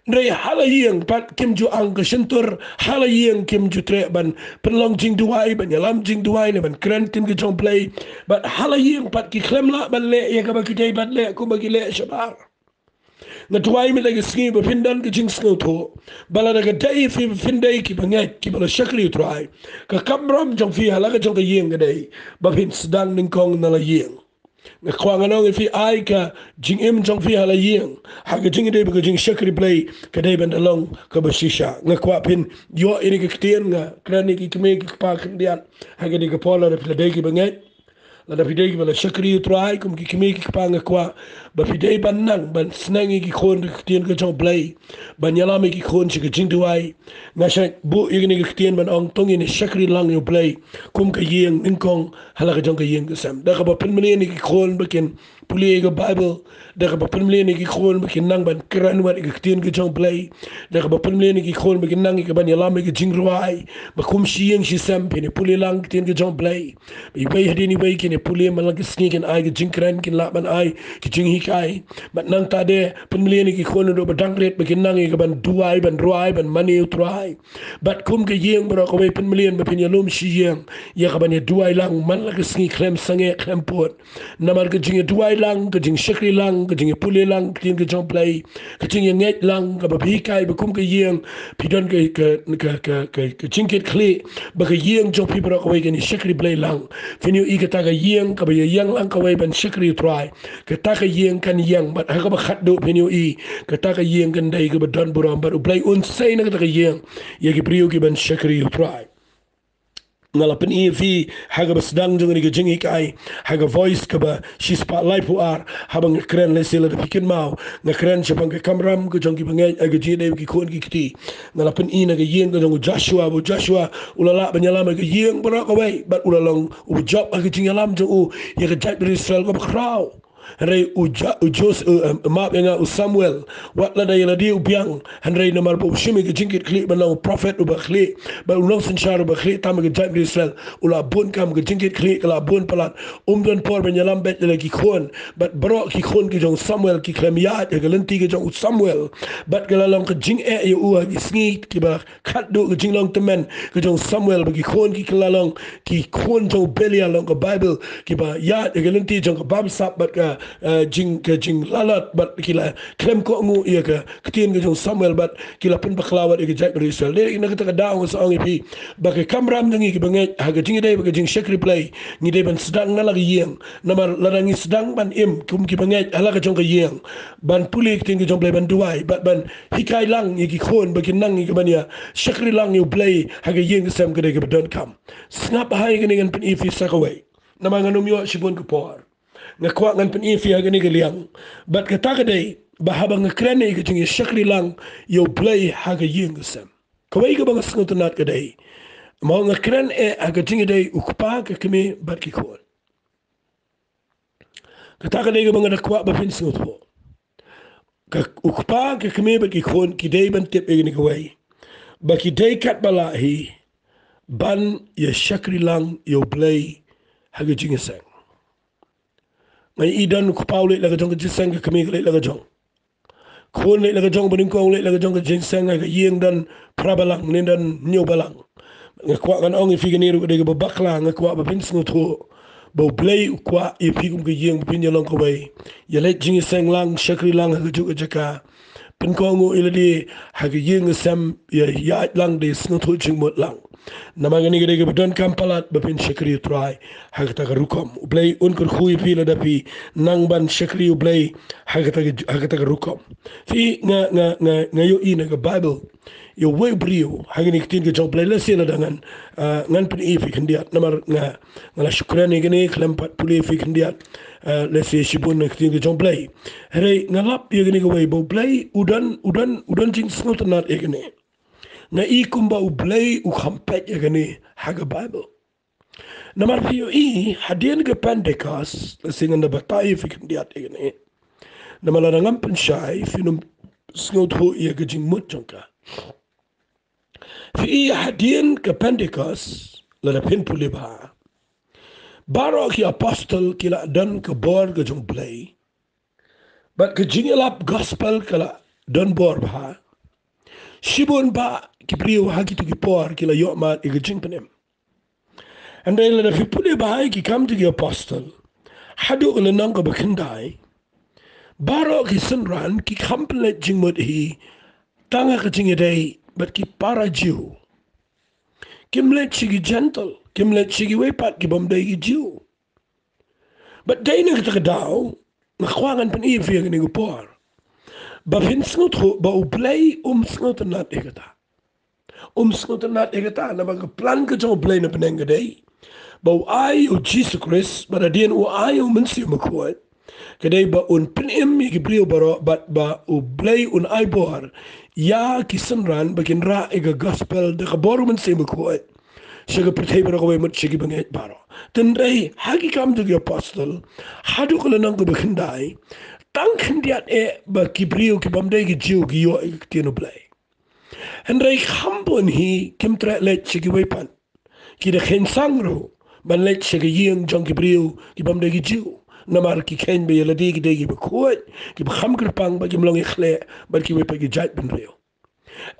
Hynrei ha la ïing pat kim ju ang ka shyntur, ha la ïing kim ju treh ban pynlong jingduwai, ban ïalam jingduwai ne ban kren ktien ka jong Blei. Bad ha la ïing pat ki khlem lah ban leh ïa kaba ki dei ban leh kumba ki leh shabar. Nga duwai mynta ka sngi ba phin don ka jingsngewthuh ba lada ka dei phi, ba phin dei ki bangeit kiba la shakri U Trai, ka kamram jong phi ha la ka jong ka ïing ka dei ba phin sdang nyngkong na la ïing. Nga kwah ngan ong ïa phi, ai ka jingim jong phi ha la ïing ha ka jingïadei bad ka jingshakri Blei ka dei ban da long kaba shisha. Nga kwah phin ïoh ïa kane ka ktien, nga kren ïa ki kmie ki kpa khyndiat ha kane ka por, lada phi la dei ki bangeit, lada phi dei kiba la shakri U Trai kum ki kmie ki kpa, nga kwah ba phi dei ban nang ban sneng ïa ki khun da ka ktien ka jong Blei, ban ïalam ïa ki khun sha ka jingduwai. Nga shait buh ïa kane ka ktien ban ong, to ngin ïa shakri lang ïa U Blei kum ka ïing nyngkong ha la ka jong ka ïing ka sem. Da kaba pynmlien ïa ki khun ba kin pule ïa ka Baibl, da kaba pynmlien ïa ki khun ba kin nang ban kren wat ïa ka ktien ka jong Blei, da kaba pynmlien ïa ki khun ba kin nang ïa ka ban ïalam ïa ka jingrwai, ba kum shi ïing shi sem phin ïa pule lang ka ktien ka jong Blei. Ba iwei hadien iwei kin ïa pule man la ka sngi, kin ai ka jingkren, kin lah ban ai ka jinghi hikai. Bad nangta de pynmlien ïa ki khun ruh ba dang rit ba kin nang ïa ka ban duwai, ban rwai, ban mane ïa u Trai. Bad kum ka ïing baroh kawei pynmlien ba phin ïalum shi ïing ïa ka ban ïaduwai lang man la ka sngi khlem sangeh khlem pud. Namar ka jingïaduwai lang, ka jingshakri lang, ka jingïapule lang ka ktien ka jong U Blei, ka jingïangeit lang kaba phi hikai ba kum ka ïing phi don ka, ka, ka jingkitkhlieh ba ka ïing jong phi baroh kawei kan ïashakri Blei lang. Phin ïohi kata ka ïing kaba ïaïeng lang kawei ban shakri U Trai, kata ka ïing kan ïeng, bad ha kaba khatduh phin ïohi kata ka ïing kan dei kaba don burom, bad U Blei un sei na kata ka ïing ïa ki briew ki ban shakri U Trai. Nga la pyni ïa phi ha kaba sdang jong kane ka jinghikai, ha ka Voice kaba shispah laiphew ar, haba nga kren, lehse lada phi kynmaw, nga kren shaphang ka kamram ka jong ki bangeit ha ka jingïadei bad ki khun ki kti. Nga la pyni na ka ïing ka jong u Joshua, ba u Joshua u la lah ban ïalam ha ka ïing baroh kawei, bad u la long uba jop ha ka jingïalam jong u ïa ka jaitbynriew Israel kaba khraw. Hynrei u Ja-, u Jos-, u, em, map ïa nga, u Samuel, wat lada ïa lade u biang, hynrei namar ba u shim ïa ka jingkitkhlieh ban long u prophet uba khlieh, bad u nongsynshar uba khlieh tam ha ka jaitbynriew Israel, u la bun kam, ka jingkitkhlieh ka la bun palat. Um don por ban ïalam beit ïa la ki khun, bad baroh ki khun ki jong u Samuel ki khlem ïaid ha ka lynti ka jong u Samuel. Bad ka la long ka jingeh ïa u ha ki sngi kiba khatduh ka jinglong tymmen ka jong u Samuel, ba ki khun ki kylla long ki khun jong u Belial, long ka Baibl, kiba ïaid ha ka lynti jong ka bamsap bad ka, eh, jing, ka jinglalot, bad ki la khlem kohnguh ïa ka ktien ka jong u Samuel, bad ki la pynbakla wat ïa ka jaitbynriew Israel. Dei na kata ka daw nga sa ong ïa phi ba ka kamram jong ngi ki bangeit ha ka jingïadei bad ka jingshakri Blei, ngi dei ban sdang na la ka ïing. Namar lada ngi sdang ban im kum ki bangeit ha la ka jong ka ïing, ban pule ktien ka jong Blei, ban duwai, bad ban hikai lang ïa ki khun ba kin nang ïa ka ban ïa shakri lang ïa U Blei ha ka ïing ka sem, ka dei kaba donkam. Sngap ha ïa kane, ngan pyni ïa phi sa kawei, namar ngan ym ïoh shibun ka por. Nga kwah ngan pyni ïa phi ha kane ka liang. Bad kata ka dei ba haba nga kren ïa ka jingïashakri lang ïa U Blei ha ka ïing ka sem, kawei kaba nga sngewtynnat ka dei, mo, nga kren eh ha ka jingïadei u kpa, ka kmie bad ki khun. Kata ka dei kaba nga da kwah ba phin sngewthuh. Ka, u kpa, ka kmie bad ki khun ki dei ban tip ïa kane kawei, ba ki dei katba lah hi ban ïashakri lang ïa U Blei ha ka jingïaseng. Nga ïohi don u kpa u leit la ka jong ka jingïaseng, ka kmie ka leit la ka jong. Khun leit la ka jong, ba nyngkong leit la ka jong ka jingïaseng, ha ka ïing don phra balang ne don hynñiew balang. Nga kwah ngan ong ïa phi, kane ruh ka dei kaba bakla. Nga kwah ba phin sngewthuh ba U Blei u kwah ïa phi kum ka ïing ba phin ïalong kawei, ïaleit jingïaseng lang, shakri lang ha kajuh ka jaka. Pynkohnguh ïa lade ha ka ïing ka sem, ïa, ïaid lang da sngewthuh jingmut lang. Namar kane ka dei kaba donkam palat ba phin shakri U Trai ha kata ka rukom. U Blei un kyrkhu ïa phi lada phi nang ban shakri U Blei ha kata ka, ha kata ka rukom. Phi, nga, nga, nga, nga ïohi na ka Baibl ïa uwei u briew, ha kane ka ktien ka jong U Blei, lehse lada ngan, ah, ngan pyni ïa phi khyndiat, namar nga, nga la shu kren ïa kane, khlem pat pule ïa phi khyndiat, ah, lehse shibun na ka ktien ka jong U Blei. Hynrei nga lap ïa kane kawei ba U Blei u don, u don, u don jingsngewtynnat ïa kane. Nga i kumba U Blei u kham peit ïa kane ha ka Baibl. Namar phi ïohi, hadien ka Pentekost, lehse ngan da batai ïa phi khyndiat ïa kane. Namar lada ngam pynshai, phin ym sngewthuh ïa ka jingmut jong ka. Phi ïohi, hadien ka Pentekost, lada phin pule bha, baroh ki apostol ki la don ka bor ka jong U Blei. Bad ka jingïalap gospel ka la don bor bha. Shibun bah ki briew ha kito ki por ki la ïoh mad ïa ka jingpynim. Hynrei lada phi pule bha ïa Ki Kam jong ki Apostol, haduh ka lynnong kaba khyndai, baroh ki synran ki kham pynleit jingmut hi tang ha ka jingïadei bad ki para Jiw. Kim leit sha ki Jentil, kim leit sha kiwei pat ki bym dei ki Jiw. Bad dei na kata ka daw nga kwah ngan pyni ïa phi ha kane ka por ba phin sngewthuh ba U Blei um sngewtynnat ïa kata. Um sngewtynnat ïa kata, namar ka plan ka jong U Blei na bneng ka dei ba u ai U Jisu Khrist, bad hadien u ai U Mynsiem Bakhuid, ka dei ba un pynim ïa ki briew baroh, bad ba U Blei un ai bor ïa ki synran ba kin rah ïa ka gospel da ka bor U Mynsiem Bakhuid sha ka pyrthei baroh kawei, mut sha ki bangeit baroh. Hynrei ha Ki Kam jong ki Apostol, haduh ka lynnong kaba khyndai, tang khyndiat eh ba ki briew ki bym dei ki Jiw ki ïoh ïa ka ktien U Blei. Hynrei kham bun hi kim treh leit sha kiwei pat. Ki da kheiñ sang ruh ban leit sha ki ïing jong ki briew ki bym dei ki Jiw. Namar ki kheiñ ba ïa lade ki dei kiba khuid, kiba kham kyrpang, bad kim long ïa khleh bad kiwei pat ki jait bynriew.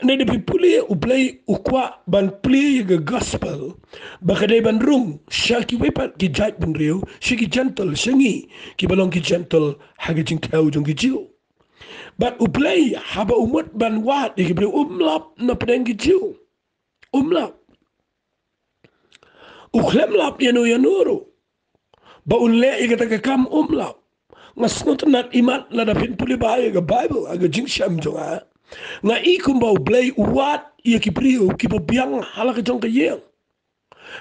Hynrei da phi pule, U Blei u kwah ban plie ïa ka gospel ba ka dei ban rung sha kiwei pat ki jait bynriew, sha ki Jentil, sha ngi kiba long ki Jentil ha ka jingthew jong ki Jiw. Bad U Blei, haba u mut ban wad ïa ki briew, um lap na pdeng ki Jiw. Um lap. U khlem lap ïano ïano ruh ba un leh ïa kata ka kam, um lap. Nga sngewtynnat imat lada phin pule bha ïa ka Baibl ha ka jingshem jong nga. Nga i kumba U Blei u wad ïa ki briew kiba biang ha la ka jong ka ïing.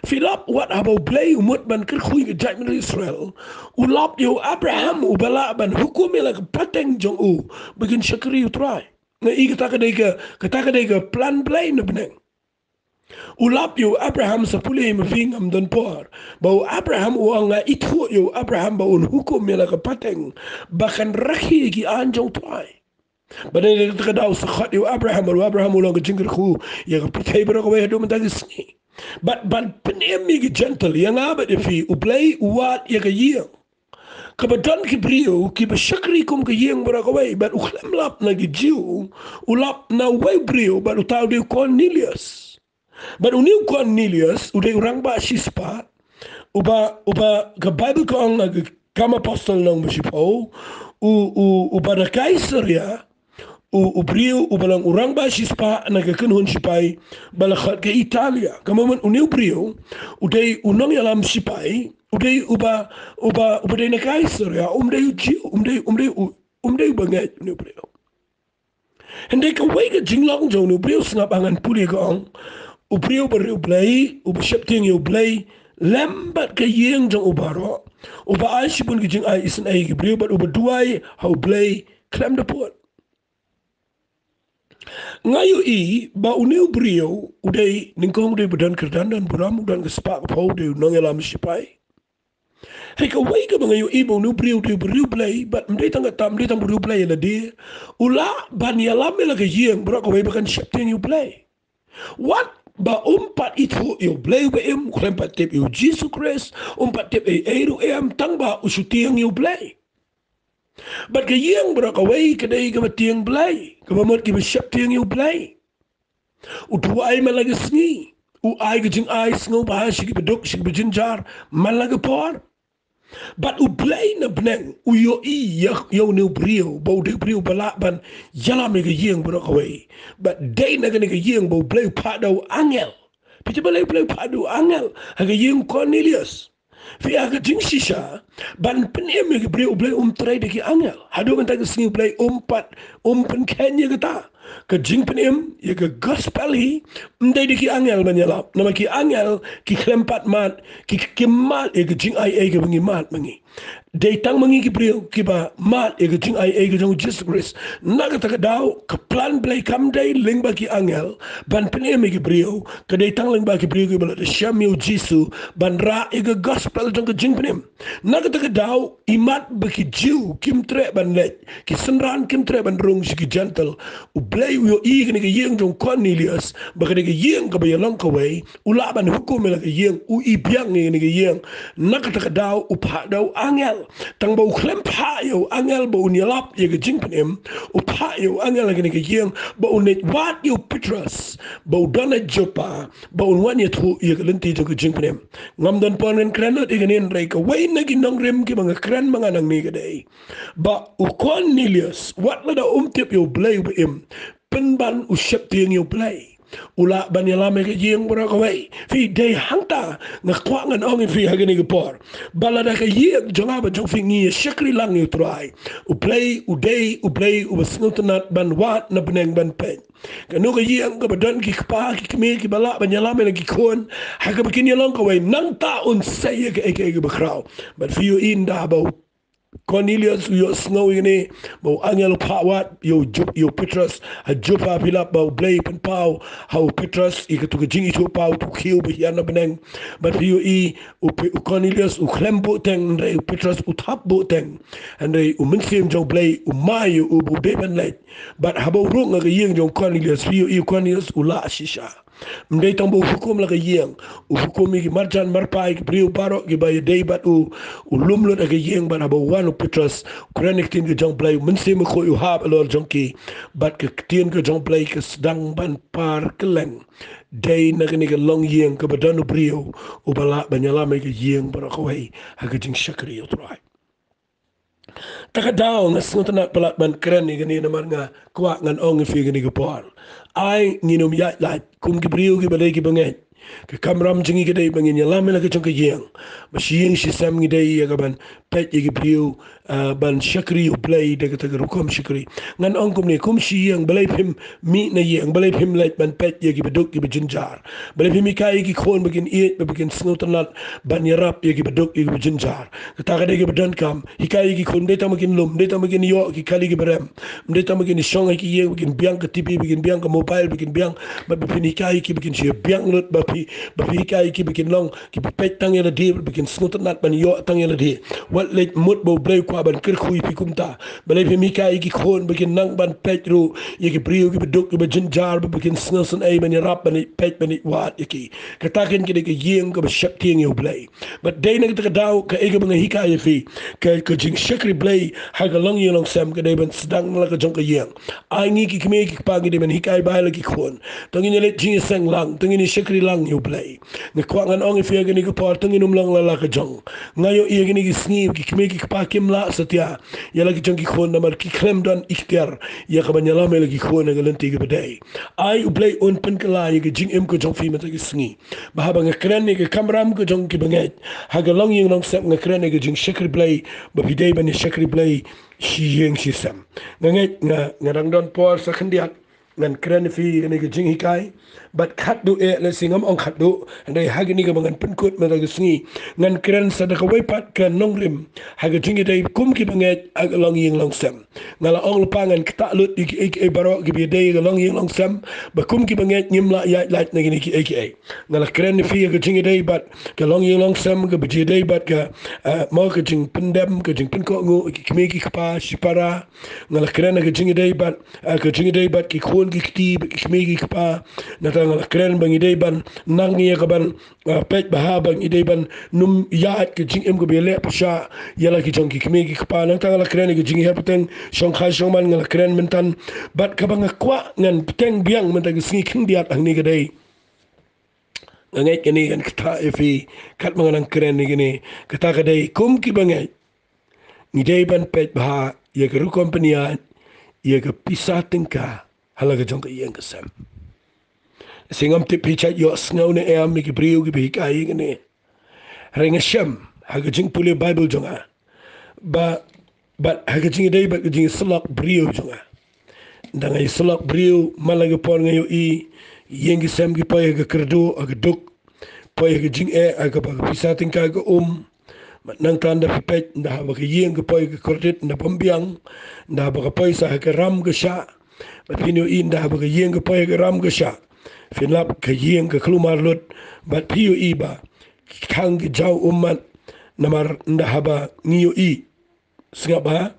Phi lap, wat haba U Blei u mut ban kyrkhu ïa ka jaitbynriew Israel, u lap ïa u Abraham uba lah ban hukum ïa la ka pateng jong u ba kin shakri ïa U Trai. Nga i kata ka dei ka, kata ka dei ka plan Blei na bneng. U lap ïa u Abraham, sa pule ma phi, ngam don por, ba u Abraham, u ong, nga ithuh ïa u Abraham ba un hukum ïa la ka pateng ba kan rakhe ïa ki aiñ jong U Trai. Bad na kata ka daw sa khot ïa u Abraham, bad u Abraham u long ka jingkyrkhu ïa ka pyrthei baroh kawei haduh mynta ka sngi. Bad ban pynim ïa ki Jentil, ïa nga bad ïa phi, U Blei u wad ïa ka ïing kaba don ki briew kiba shakri kum ka ïing baroh kawei. Bad u khlem lap na ki Jiw, u lap na uwei u briew, bad uta u dei u Cornelius. Bad une u Cornelius u dei u rangbah shispah, uba, uba ka Baibl ka ong ha ka Kam Apostol lynnong ba shiphew, u, u, uba na Kaisaria, u, u briew uba long u rangbah shispah na ka kynhun shipai ba la khot ka Italia. Ka mut une u briew u dei u nongïalam shipai, u dei uba, uba, uba dei na Kaisaria, um dei u Jiw, um dei, um dei u, um dei uba ngeit une u briew. Hynrei kawei ka jinglong jong une u briew, sngap ha ngan pule, ka ong, u briew uba riewblei, uba sheptieng ïa U Blei lem bad ka ïing jong u baroh, uba ai shibun ki jingai isynei ïa ki briew, bad uba duwai ha U Blei khlem da pud. Nga ïohi ba une u briew u dei, nyngkong u dei ba don kyrdan, don burom, u don ka spah ka phew, u dei u nongïalam shipai. Hynrei kawei kaba nga ïohi ba une u briew u dei u briew Blei, bad ym dei tang kata, ym dei tang u briew Blei ïa lade. U lah ban ïalam ïa la ka ïing baroh kawei ba kan sheptieng ïa U Blei. Wat ba um pat ithuh ïa U Blei uba im, u khlem pat tip ïa U Jisu Khrist, um pat tip ei ei ruh em, tang ba u shu tieng ïa U Blei. Bad ka ïing baroh kawei ka dei kaba tieng Blei, kaba mut kiba sheptieng ïa U Blei. U duwai man la ka sngi, u ai ka jingai sngewbha sha kiba duk, sha kiba jynjar man la ka por. Bad U Blei na bneng u ïohi ïa, ïa une u briew ba u dei u briew ba lah ban ïalam ïa ka ïing baroh kawei. Bad dei na kane ka ïing ba U Blei u phah da u angel. Phi tip balei U Blei u phah da u angel ha ka ïing Cornelius? Phi, ha ka jingshisha ban pynim ïa ki briew, U Blei um trei da ki angel. Haduh mynta ka sngi U Blei um pat, um pynkheiñ ïa kata. Ka jingpynim ïa ka gospel hi, ym dei da ki angel ban ïalap, namar ki angel ki khlem pat mad, ki, ki mad ïa ka jingai ei kaba ngi mad ma ngi. Dei tang ma ngi ki briew kiba mad ïa ka jingai ei ka jong U Jisu Khrist. Na kata ka daw ka plan Blei kam dei lyngba ki angel ban pynim ïa ki briew, ka dei tang lyngba ki briew kiba la da shem ïa U Jisu ban rah ïa ka gospel jong ka jingpynim. Na kata ka daw, imat ba ki Jiw kim treh ban leit, ki synran kim treh ban rung sha ki Jentil, U Blei u ïohi kane ka ïing jong Cornelius ba ka dei ka ïing kaba ïalong kawei, u lah ban hukum ïa la ka ïing, u i biang ïa kane ka ïing. Na kata ka daw u phah da u angel. Tang ba u khlem phah ïa u angel ba un ïalap ïa ka jingpynim, u phah ïa u angel ha kane ka ïing ba un leit wad ïa u Petros ba u don ha Joppa, ba un wan ïathuh ïa ka lynti jong ka jingpynim. Ngam don por ngan kren lut ïa kane, hynrei kawei na ki nongrim kiba nga kren ma nga nangne ka dei ba u Cornelius, wat lada um tip ïa U Blei uba im, pynban u sheptieng ïa U Blei, u lah ban ïalam ïa ka ïing baroh kawei. Phi, dei hangta nga kwah ngan ong ïa phi ha kane ka por ba lada ka ïing jong nga bad jong phi ngi ïa shakri lang ïa U Trai, U Blei u dei U Blei uba sngewtynnat ban wad na bneng ban peit. Kano ka ïing kaba don ki kpa ki kmie kiba lah ban ïalam ïa la ki khun ha kaba kin ïalong kawei, nangta un sei ïa kaei kaei kaba khraw. Bad phi ïohi ynda ba u Cornelius u ïohsngew ïa kane ba u angel u phah wad ïa u Jop-, ïa u Petros ha Joppa, phi lap ba U Blei u pynpaw ha u Petros ïa kato ka jingithuhpaw, uto u khiew ba hiar na bneng. Bad phi ïohi u Pe-, u Cornelius u khlem buhteng, hynrei u Petros u thap buhteng. Hynrei u Mynsiem jong U Blei u mai ïa u ba u dei ban leit. Bad haba u rung ha ka ïing jong u Cornelius, phi ïohi u Cornelius u lah shisha. Ym dei tang ba u hukum la ka ïing, u hukum ïa ki marjan marpa, ïa ki briew baroh kiba ïadei bad u, u lum lut ha ka ïing. Bad haba wan u Petros, u kren ïa ka ktien ka jong u Blei, u Mynsiem Bakhuid u hap halor jong ki, bad ka ktien ka jong u Blei ka sdang ban par kylleng. Dei na kane ka longïing kaba don u briew uba lah ban ïalam ïa ka ïing baroh kawei ha ka jingshakri ïa u Trai. Ta ka daw nga sngewtynnat palat ban kren ïa kane namar nga kwah ngan ong ïa phi kane ka por. Ai ngin ym ïaid lait kum ki briew kiba dei kiba ngeit. Ka kamram jong ngi ka dei ba ngin ïalam ïa la ka jong ka ïing. Ba shi ïing shi sem ngi dei ïa ka ban peit ïa ki briew, ah, ban shakri ïa u Blei da kata ka rukom shakri. Ngan ong kumne, kum shi ïing, balei phim mih na ïing, balei phim leit ban peit ïa kiba duk kiba jynjar. Balei phim hikai ïa ki khun ba kin ïeit, ba kin sngewtynnat ban ïarap ïa kiba duk ïa kiba jynjar. Kata ka dei kaba donkam. Hikai ïa ki khun, ym dei tang ba kin lum, ym dei tang ba kin ïoh ki kali kiba rem, ym dei tang ba kin shong ha ki ïing ba kin biang ka TV, ba kin biang ka mobile, ba kin biang, bad ba phin hikai ïa ki ba kin shu biang lut, ba phi, ba phi hikai ïa ki ba kin long kiba peit tang ïa lade, ba kin sngewtynnat ban ïoh tang ïa lade. Wat leit mut ba u Blei u kwah ban kyrkhu ïa phi kumta. Balei phim hikai ïa ki khun ba kin nang ban peit ruh ïa ki briew kiba duk kiba jynjar, ba ba kin sngewsynei ban ïarap, ban ïa peit, ban ïa wad ïa ki. Kata kan ka dei ka ïing kaba sheptieng ïa u Blei. Bad dei na kata ka daw kaei kaba nga hikai ïa phi, ka, ka jingshakri Blei ha ka longïing longsem ka dei ban sdang na la ka jong ka ïing. Ai ngi ki kmie ki kpa ngi dei ban hikai bha ïa la ki khun. To ngin ïaleit jingïaseng lang, to ngin ïashakri lang ïa u Blei. Nga kwah ngan ong ïa phi ha kane ka por, to ngin ym long la la ka jong. Nga ïohi ha kine ki sngi ki kmie ki kpa kim lah satia ïa la ki jong ki khun namar ki khlem don iktiar ïa ka ban ïalam ïa la ki khun ha ka lynti kaba dei. Ai u Blei un pynkylla ïa ka jingim ka jong phi mynta ki sngi. Ba haba nga kren ïa ka kamram ka jong kiba ngeit ha ka longïing longsem, nga kren ïa ka jingshakri Blei, ba phi dei ban ïashakri Blei shi ïing shi sem. Nga ngeit nga, nga dang don por sa khyndiat ngan kren ïa phi kane ka jinghikai. Bad khatduh eh, lehse ngam ong khatduh, hynrei ha kane kaba ngan pynkut mynta ka sngi, ngan kren sa da kawei pat ka nongrim ha ka jingïadei kum kiba ngeit ha ka longïing longsem. Nga la ong lypa ngan ktah lut ïa kiei kiei baroh kiba ïadei ïa ka longïing longsem, ba kum kiba ngeit ngim lah ïaid lait na kine kiei kiei. Nga la kren ïa phi ïa ka jingïadei bad ka longïing longsem kaba jingïadei bad ka, eh, mo ka jingpyndem, ka jingpynkohnguh ïa ki kmie ki kpa shipara. Nga la kren ïa ka jingïadei bad, eh, ka jingïadei bad ki khun ki kti bad ki kmie ki kpa. Nangta nga la kren ba ngi dei ban nang ïa ka ban, eh, peit bha ba ngi dei ban ym ïaid ka jingim kaba ïaleh pyrshah ïa la ki jong ki kmie ki kpa. Nangta nga la kren ïa ka jinghiar pateng shongkha shongman, nga la kren mynta. Bad kaba nga kwah ngan bteng biang mynta ka sngi khyndiat hangne ka dei, nga ngeit kane kan ktah ïa phi katba nga nang kren ïa kane. Kata ka dei kum kiba ngeit ngi dei ban peit bha ïa ka rukom pynïaid, ïa ka pisa tyngka ha la ka jong ka ïing ka sem. Lehse ngam tip phi shait ïohsngew ne em ïa ki briew kiba hikai ïa kane. Hynrei nga shem ha ka jingpule Baibl jong nga, ba, bad ha ka jingïadei bad ka jingïasyllok briew jong nga. Ynda nga ïasyllok briew man la ka por nga ïohi ïing ki sem ki poi ha ka kyrduh, ha ka duk, poi ha ka jingeh, ha kaba ka pisa tyngka ka um. Bad nangta ynda phi peit, ynda haba ka ïing ka poi ha ka kordit, ynda bym biang, ynda haba ka poi sa ha ka ram ka shah, bad phin ïohi ynda haba ka ïing ka poi ha ka ram ka shah, phin lap ka ïing ka kulmar lut. Bad phi ïohi ba ki khang ki jaw ummat. Namar ynda haba ngi ïohi, sngap bha,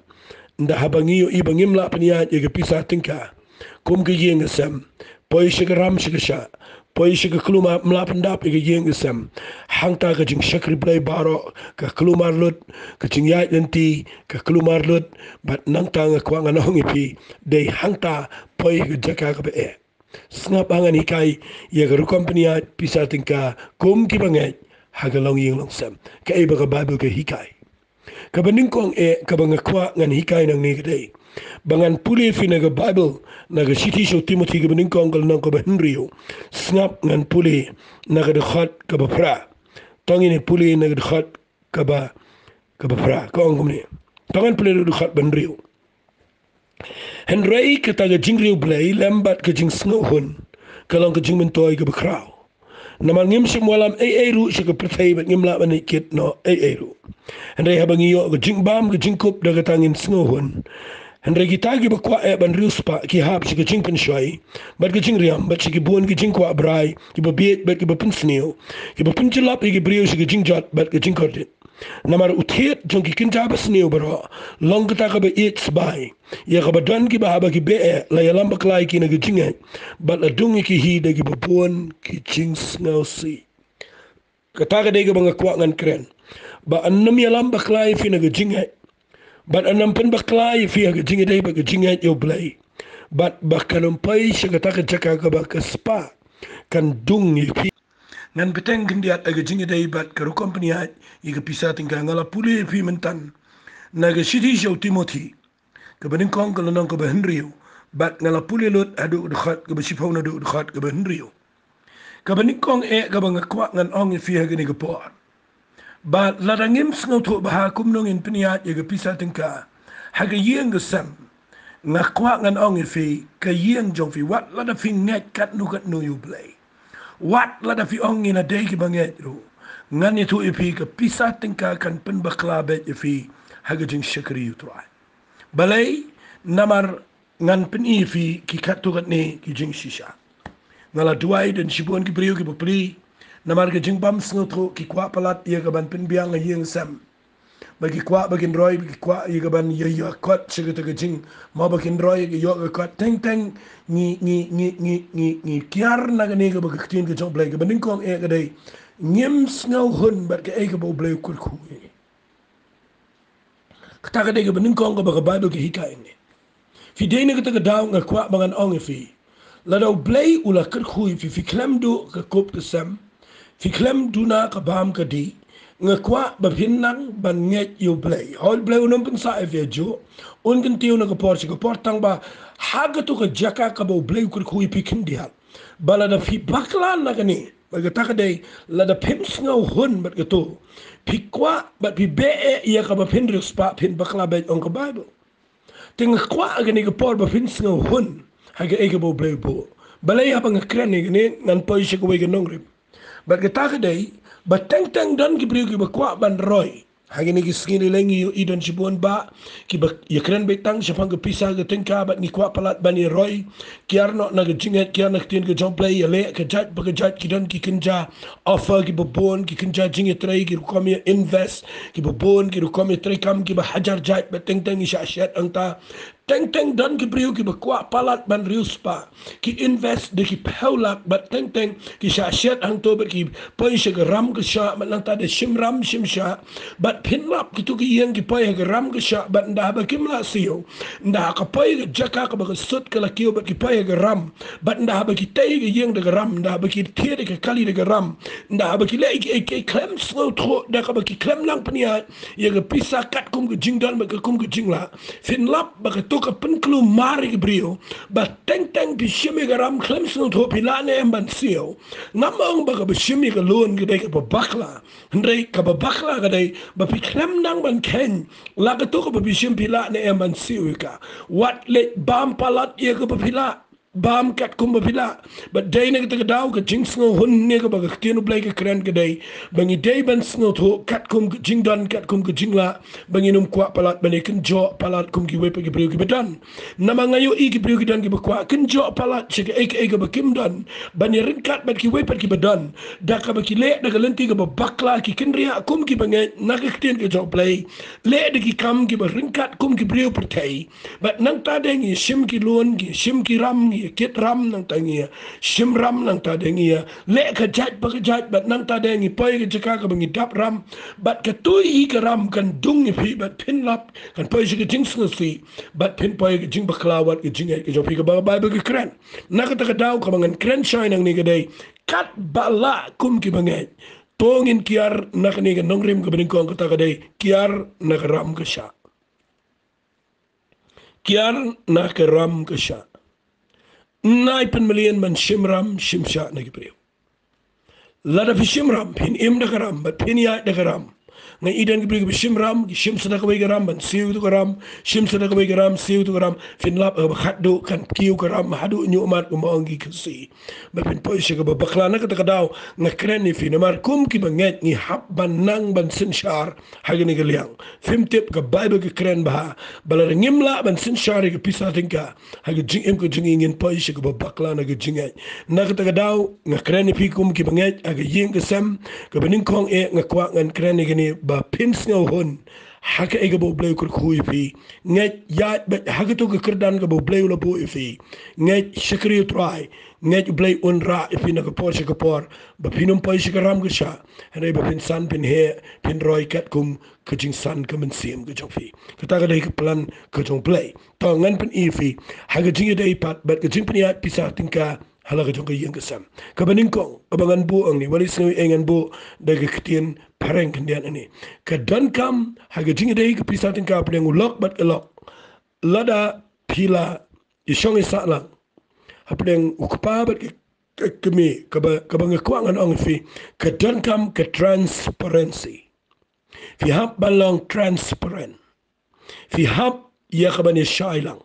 ynda haba ngi ïohi ba ngim lah pynïaid ïa ka pisa tyngka, kum ka ïing ka sem, poi sha ka ram sha ka shah, poi sha ka kulmar, ym lah pyndap ïa ka ïing ka sem, hangta ka jingshakri Blei baroh ka kulmar lut, ka jingïaid lynti ka kulmar lut. Bad nangta nga kwah ngan ong ïa phi, dei hangta, poi ha ka jaka kaba eh. Sngap bha, ngan hikai ïa ka rukom pynïaid pisa tyngka kum kiba ngeit ha ka longïing longsem, kaei ba ka Baibl ka hikai. Kaba nyngkong eh, kaba nga kwah ngan hikai nangne ka dei ba ngan pule ïa phi na ka Baibl, na ka shithi sha u Timothi kaba nyngkong, ka lynnong kaba hynriew. Sngap, ngan pule na ka dkhot kaba phra. To ngin ïa pule na ka dkhot kaba, kaba phra. Ka ong kumne. To ngan pule na ka dkhot ba hynriew. Hynrei kata ka jingriewblei lem bad ka jingsngewhun ka long ka jingmyntoi kaba khraw. Namar ngim shym wallam ei ei ruh sha ka pyrthei bad ngim lah ban leit kit noh ei ei ruh. Hynrei haba ngi ïoh ka jingbam ka jingkup, da kata ngin sngewhun. Hynrei kita kiba kwah eh ban riewspah ki hap sha ka jingpynshoi bad ka jingriam, bad sha ki bun ki jingkwah brai kiba bieit bad kiba pynsniew, kiba pynjyllap ïa ki briew sha ka jingjot bad ka jingkordit. Namar u thied jong ki kynja basniew baroh long kata kaba ïeit sbai ïa kaba don kiba haba ki beh la ïalam bakla ïa ki na ka jingngeit, bad la dung ïa ki hi da kiba bun ki jingsngewsih. Kata ka dei kaba nga kwah ngan kren, ba yn nym ïalam bakla ïa phi na ka jingngeit, bad yn nym pynbakla ïa phi ha ka jingïadei bad ka jingngeit ïa U Blei, bad ba kan nym poi sha kata ka jaka kaba ka spah kan dung ïa phi. Ngan bteng khyndiat ha ka jingïadei bad ka rukom pynïaid ïa ka pisa tyngka. Nga la pule ïa phi mynta na ka shithi sha u Timothi, kaba nyngkong, ka lynnong kaba hynriew, bad nga la pule lut haduh dkhot kaba shiphew naduh dkhot kaba hynriew. Kaba nyngkong eh kaba nga kwah ngan ong ïa phi ha kane ka por, ba lada ngim sngewthuh bha kumno ngin pynïaid ïa ka pisa tyngka ha ka ïing ka sem, nga kwah ngan ong ïa phi, ka ïing jong phi, wat lada phi ngeit katno katno ïa U Blei, wat lada phi ong ngin ïadei kiba ngeit ruh, ngan ïathuh ïa phi, ka pisa tyngka kan pynbakla beit ïa phi ha ka jingshakri U Trai. Balei? Namar ngan pyni ïa phi ki katto katne ki jingshisha. Nga la duwai don shibun ki briew kiba plie namar ka jingbym sngewthuh, ki kwah palat ïa ka ban pynbiang ha ïing sem, ba ki kwah ba kin roi, ba ki kwah ïa ka ban ïa ïa kot sha kata ka jing, mo ba kin roi ïa ka ïoh ka kot. Teng teng ngi ngi ngi ngi ngi ngi kiar na kane kaba ka ktien ka jong U Blei kaba nyngkong eh ka dei, ngim sngewhun bad kaei kaba U Blei u kyrkhu ïa ngi. Kata ka dei kaba nyngkong kaba ka Baibl ka hikai ïa ngi. Phi dei na kata ka daw, nga kwah ba ngan ong ïa phi, lada U Blei u la kyrkhu ïa phi, phi khlem duh ka kup ka sem, phi khlem duna ka bam ka dih, nga kwah ba phin nang ban ngeit ïa U Blei. Hooid, U Blei un ym pynsah ïa phi hajuh, un kyntiew na ka por sha ka por, tang ba ha kato ka jaka kaba U Blei u kyrkhu ïa phi khyndiat, ba lada phi bakla na kane, ba kata ka dei, lada phim sngewhun bad kato, phi kwah bad phi beh eh ïa kaba phin riewspah, phin bakla beit, ong ka Baibl. Te nga kwah ha kane ka por ba phin sngewhun ha kaei kaba U Blei u buh. Balei? Haba nga kren ïa kane ngan poi sha kawei ka nongrim. Bad kata ka dei ba teng teng don ki briew kiba kwah ban roi. Ha kine ki sngi lei lei ngi ïohi don shibun bah kiba ïakren beit tang shaphang ka pisa ka tyngka, bad ngi kwah palat ban ïaroi. Kiar noh na ka jingngeit, kiar na ka ktien ka jong U Blei, ïaleh ka jait pa ka jait, ki don ki kynja offer kiba bun, ki kynja jingïatrei, ki rukom ïa-invest kiba bun, ki rukom ïatreikam kiba hajar jait, bad teng teng ngi shah shet hangta. Teng teng don ki briew kiba kwah palat ban riewspah, ki invest da ki phew lak, bad teng teng ki shah shet hangto bad ki poi sha ka ram ka shah, bad nangta da shim ram shim shah. Bad phin lap, kito ki ïing ki poi ha ka ram ka shah, bad ynda haba kim lah siew, ynda ha ka poi ka jaka kaba ka sut ka la kiew, bad ki poi ha ka ram, bad ynda haba ki tei ha ka ïing da ka ram, ynda haba ki thied ha ka kali da ka ram, ynda haba ki leh kiei kiei khlem sngewthuh, da kaba ki khlem nang pynïaid ïa ka pisa katkum ka jingdon bad katkum ka jinglah. Phin lap ba kato ka pynkulmar ïa ki briew, ba teng teng phi shim ïa ka ram khlem sngewthuh, phi lah ne em ban siew. Ngam ong ba kaba shim ïa ka loan ka dei kaba bakla, hynrei kaba bakla ka dei ba phi khlem nang ban kheiñ la kato kaba phi shim, phi lah ne em ban siew ïa ka. Wat leit bam palat ïa kaba phi lah, bam katkum ba phi lah. Bad dei na kata ka daw ka jingsngewhun ne kaba ka ktien U Blei ka kren ka dei ba ngi dei ban sngewthuh katkum ka jingdon, katkum ka jinglah, ba ngin ym kwah palat ban ïakynjoh palat kum kiwei pat ki briew kiba don. Namar nga ïohi ki briew ki don kiba kwah kynjoh palat sha kaei kaei kaba kim don, ban ïaryngkat bad kiwei pat kiba don, da kaba ki leh da ka lynti kaba bakla, ki kynriah kum kiba ngeit na ka ktien ka jong U Blei, leh da ki kam kiba ryngkat kum ki briew pyrthei. Bad nangta de ngi shim ki loan, ngi shim ki ram, ngi kit ram, nangta ngi shim ram, nangta de ngi leh ka jait pa ka jait, bad nangta de ngi poi ka jaka kaba ngi dap ram. Bad kato hi ka ram kan dung ïa phi, bad phin lap, kan poi sha ka jingsngewsih, bad phin poi ka jingbakla wat ka jingngeit ka jong phi, kaba ka Baibl ka kren. Na kata ka daw kaba ngan kren shai nangne ka dei, katba lah kum kiba ngeit, to ngin kiar na kane ka nongrim kaba nyngkong, kata ka dei kiar na ka ram ka shah. Kiar na ka ram ka shah. Nai pynmlien ban shim ram shim shah na ki briew. Lada phi shim ram, phin im da ka ram, bad phin ïaid da ka ram. Nga i don ki briew kiba shim ram, ki shim sa da kawei ka ram ban siew ïa ka ram, shim sa da kawei ka ram, siew ïa ka ram. Phin lap, eh, ba khatduh kan kiew ka ram haduh ñiuhmat, kumba ong ki Khasi. Ba phin poi sha kaba bakla. Na kata ka daw nga kren ïa phi namar kum kiba ngeit ngi hap ban nang ban synshar ha kane ka liang. Phim tip, ka Baibl ka kren bha ba lada ngim lah ban synshar ïa ka pisa tyngka ha ka jingim ka jong ngi, ngin poi sha kaba bakla na ka jingngeit. Na kata ka daw nga kren ïa phi kum kiba ngeit ha ka ïing ka sem, kaba nyngkong eh nga kwah ngan kren ïa kane. ba phin sngewhun ha kaei kaba U Blei u kyrkhu ïa phi. Ngeit ïaid beit ha kato ka kyrdan kaba U Blei u la buh ïa phi. Ngeit shakri U Trai, ngeit U Blei un rah ïa phi na ka por sha ka por, ba phin ym poi sha ka ram ka shah, hynrei ba phin san, phin heh, phin roi katkum ka jingsan ka mynsiem ka jong phi. Kata ka dei ka plan ka jong U Blei. To ngan pyni ïa phi ha ka jingïadei pat bad ka jingpynïaid pisa tyngka ha la ka jong ka ïing ka sem. Kaba nyngkong kaba ngan buh hangne, wat la sngewthuh ei ngan buh da ka ktien phareng khyndiat hangne. Ka donkam ha ka jingïadei ka pisa tyngka hapdeng u lok bad ka lok, lada phi la ïashong ïasah lang hapdeng u kpa bad ka, ka kmie, kaba, kaba nga kwah ngan ong ïa phi, ka donkam ka transparency. Phi hap ban long transparent. Phi hap ïa ka ban ïashai lang.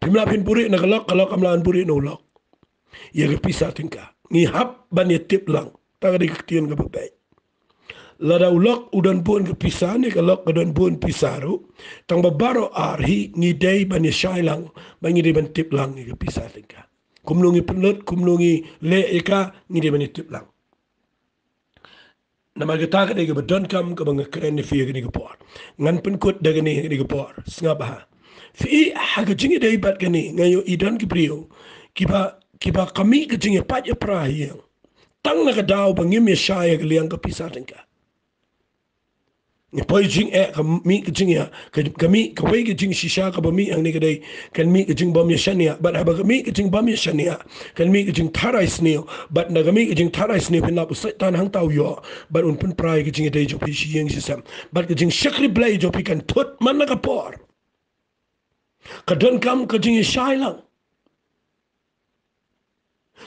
Phim lah phin buhrieh na ka lok, ka lok kam lah ban buhrieh na u lok ïa ka pisa tyngka. Ngi hap ban ïatip lang. Kata ka dei ka ktien kaba beit. Lada u lok u don bun ka pisa ne ka lok ka don bun pisa ruh, tang ba baroh ar hi ngi dei ban ïashai lang, ba ngi dei ban tip lang ïa ka pisa tyngka. Kumno ngi pynlut, kumno ngi leh ïa ka, ngi dei ban ïatip lang. Namar kata ka dei kaba donkam kaba nga kren ïa phi ha kane ka por. Ngan pynkut da kane ha kane ka por. Sngap bha. Phi ha ka jingïadei bad kane, nga ïohi don ki briew kiba, kiba ka mih ka jingïapait ïapra ha ïing tang na ka daw ba ngim ïashai ha ka liang ka pisa tyngka. Ngi poi jingeh, ka mih ka jingïa, ka, ka mih, kawei ka jingshisha kaba mih hangne ka dei, kan mih ka jingbym ïashaniah. Bad haba ka mih ka jingbym ïashaniah, kan mih ka jingtharai sniew. Bad na ka mih ka jingtharai sniew phin lap u Soitan hangta u ïoh, bad un pynpra ïa ka jingïadei jong phi shi ïing shi sem. Bad ka jingshakri Blei jong phi kan thut man la ka por. Ka donkam ka jingïashai lang.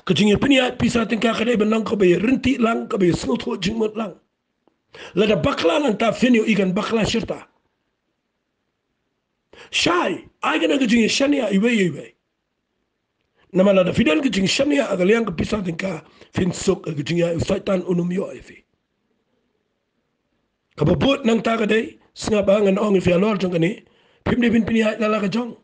Ka jingïapynïaid pisa tyngka ka dei ban long kaba ïaryntih lang, kaba ïasngewthuh jingmut lang. Lada bakla nangta phin ïohi kan bakla shirta. Shai, ai ka nang ka jingïashaniah iwei ïa iwei. Namar lada phi don ka jingshaniah ha ka liang ka pisa tyngka, phin suk ha ka jingïaid, u Soitan un ym ïoh ïa phi. Kaba bud nangta ka dei, sngap bha ngan ong ïa phi halor jong kane, phim dei phin pynïaid la la ka jong.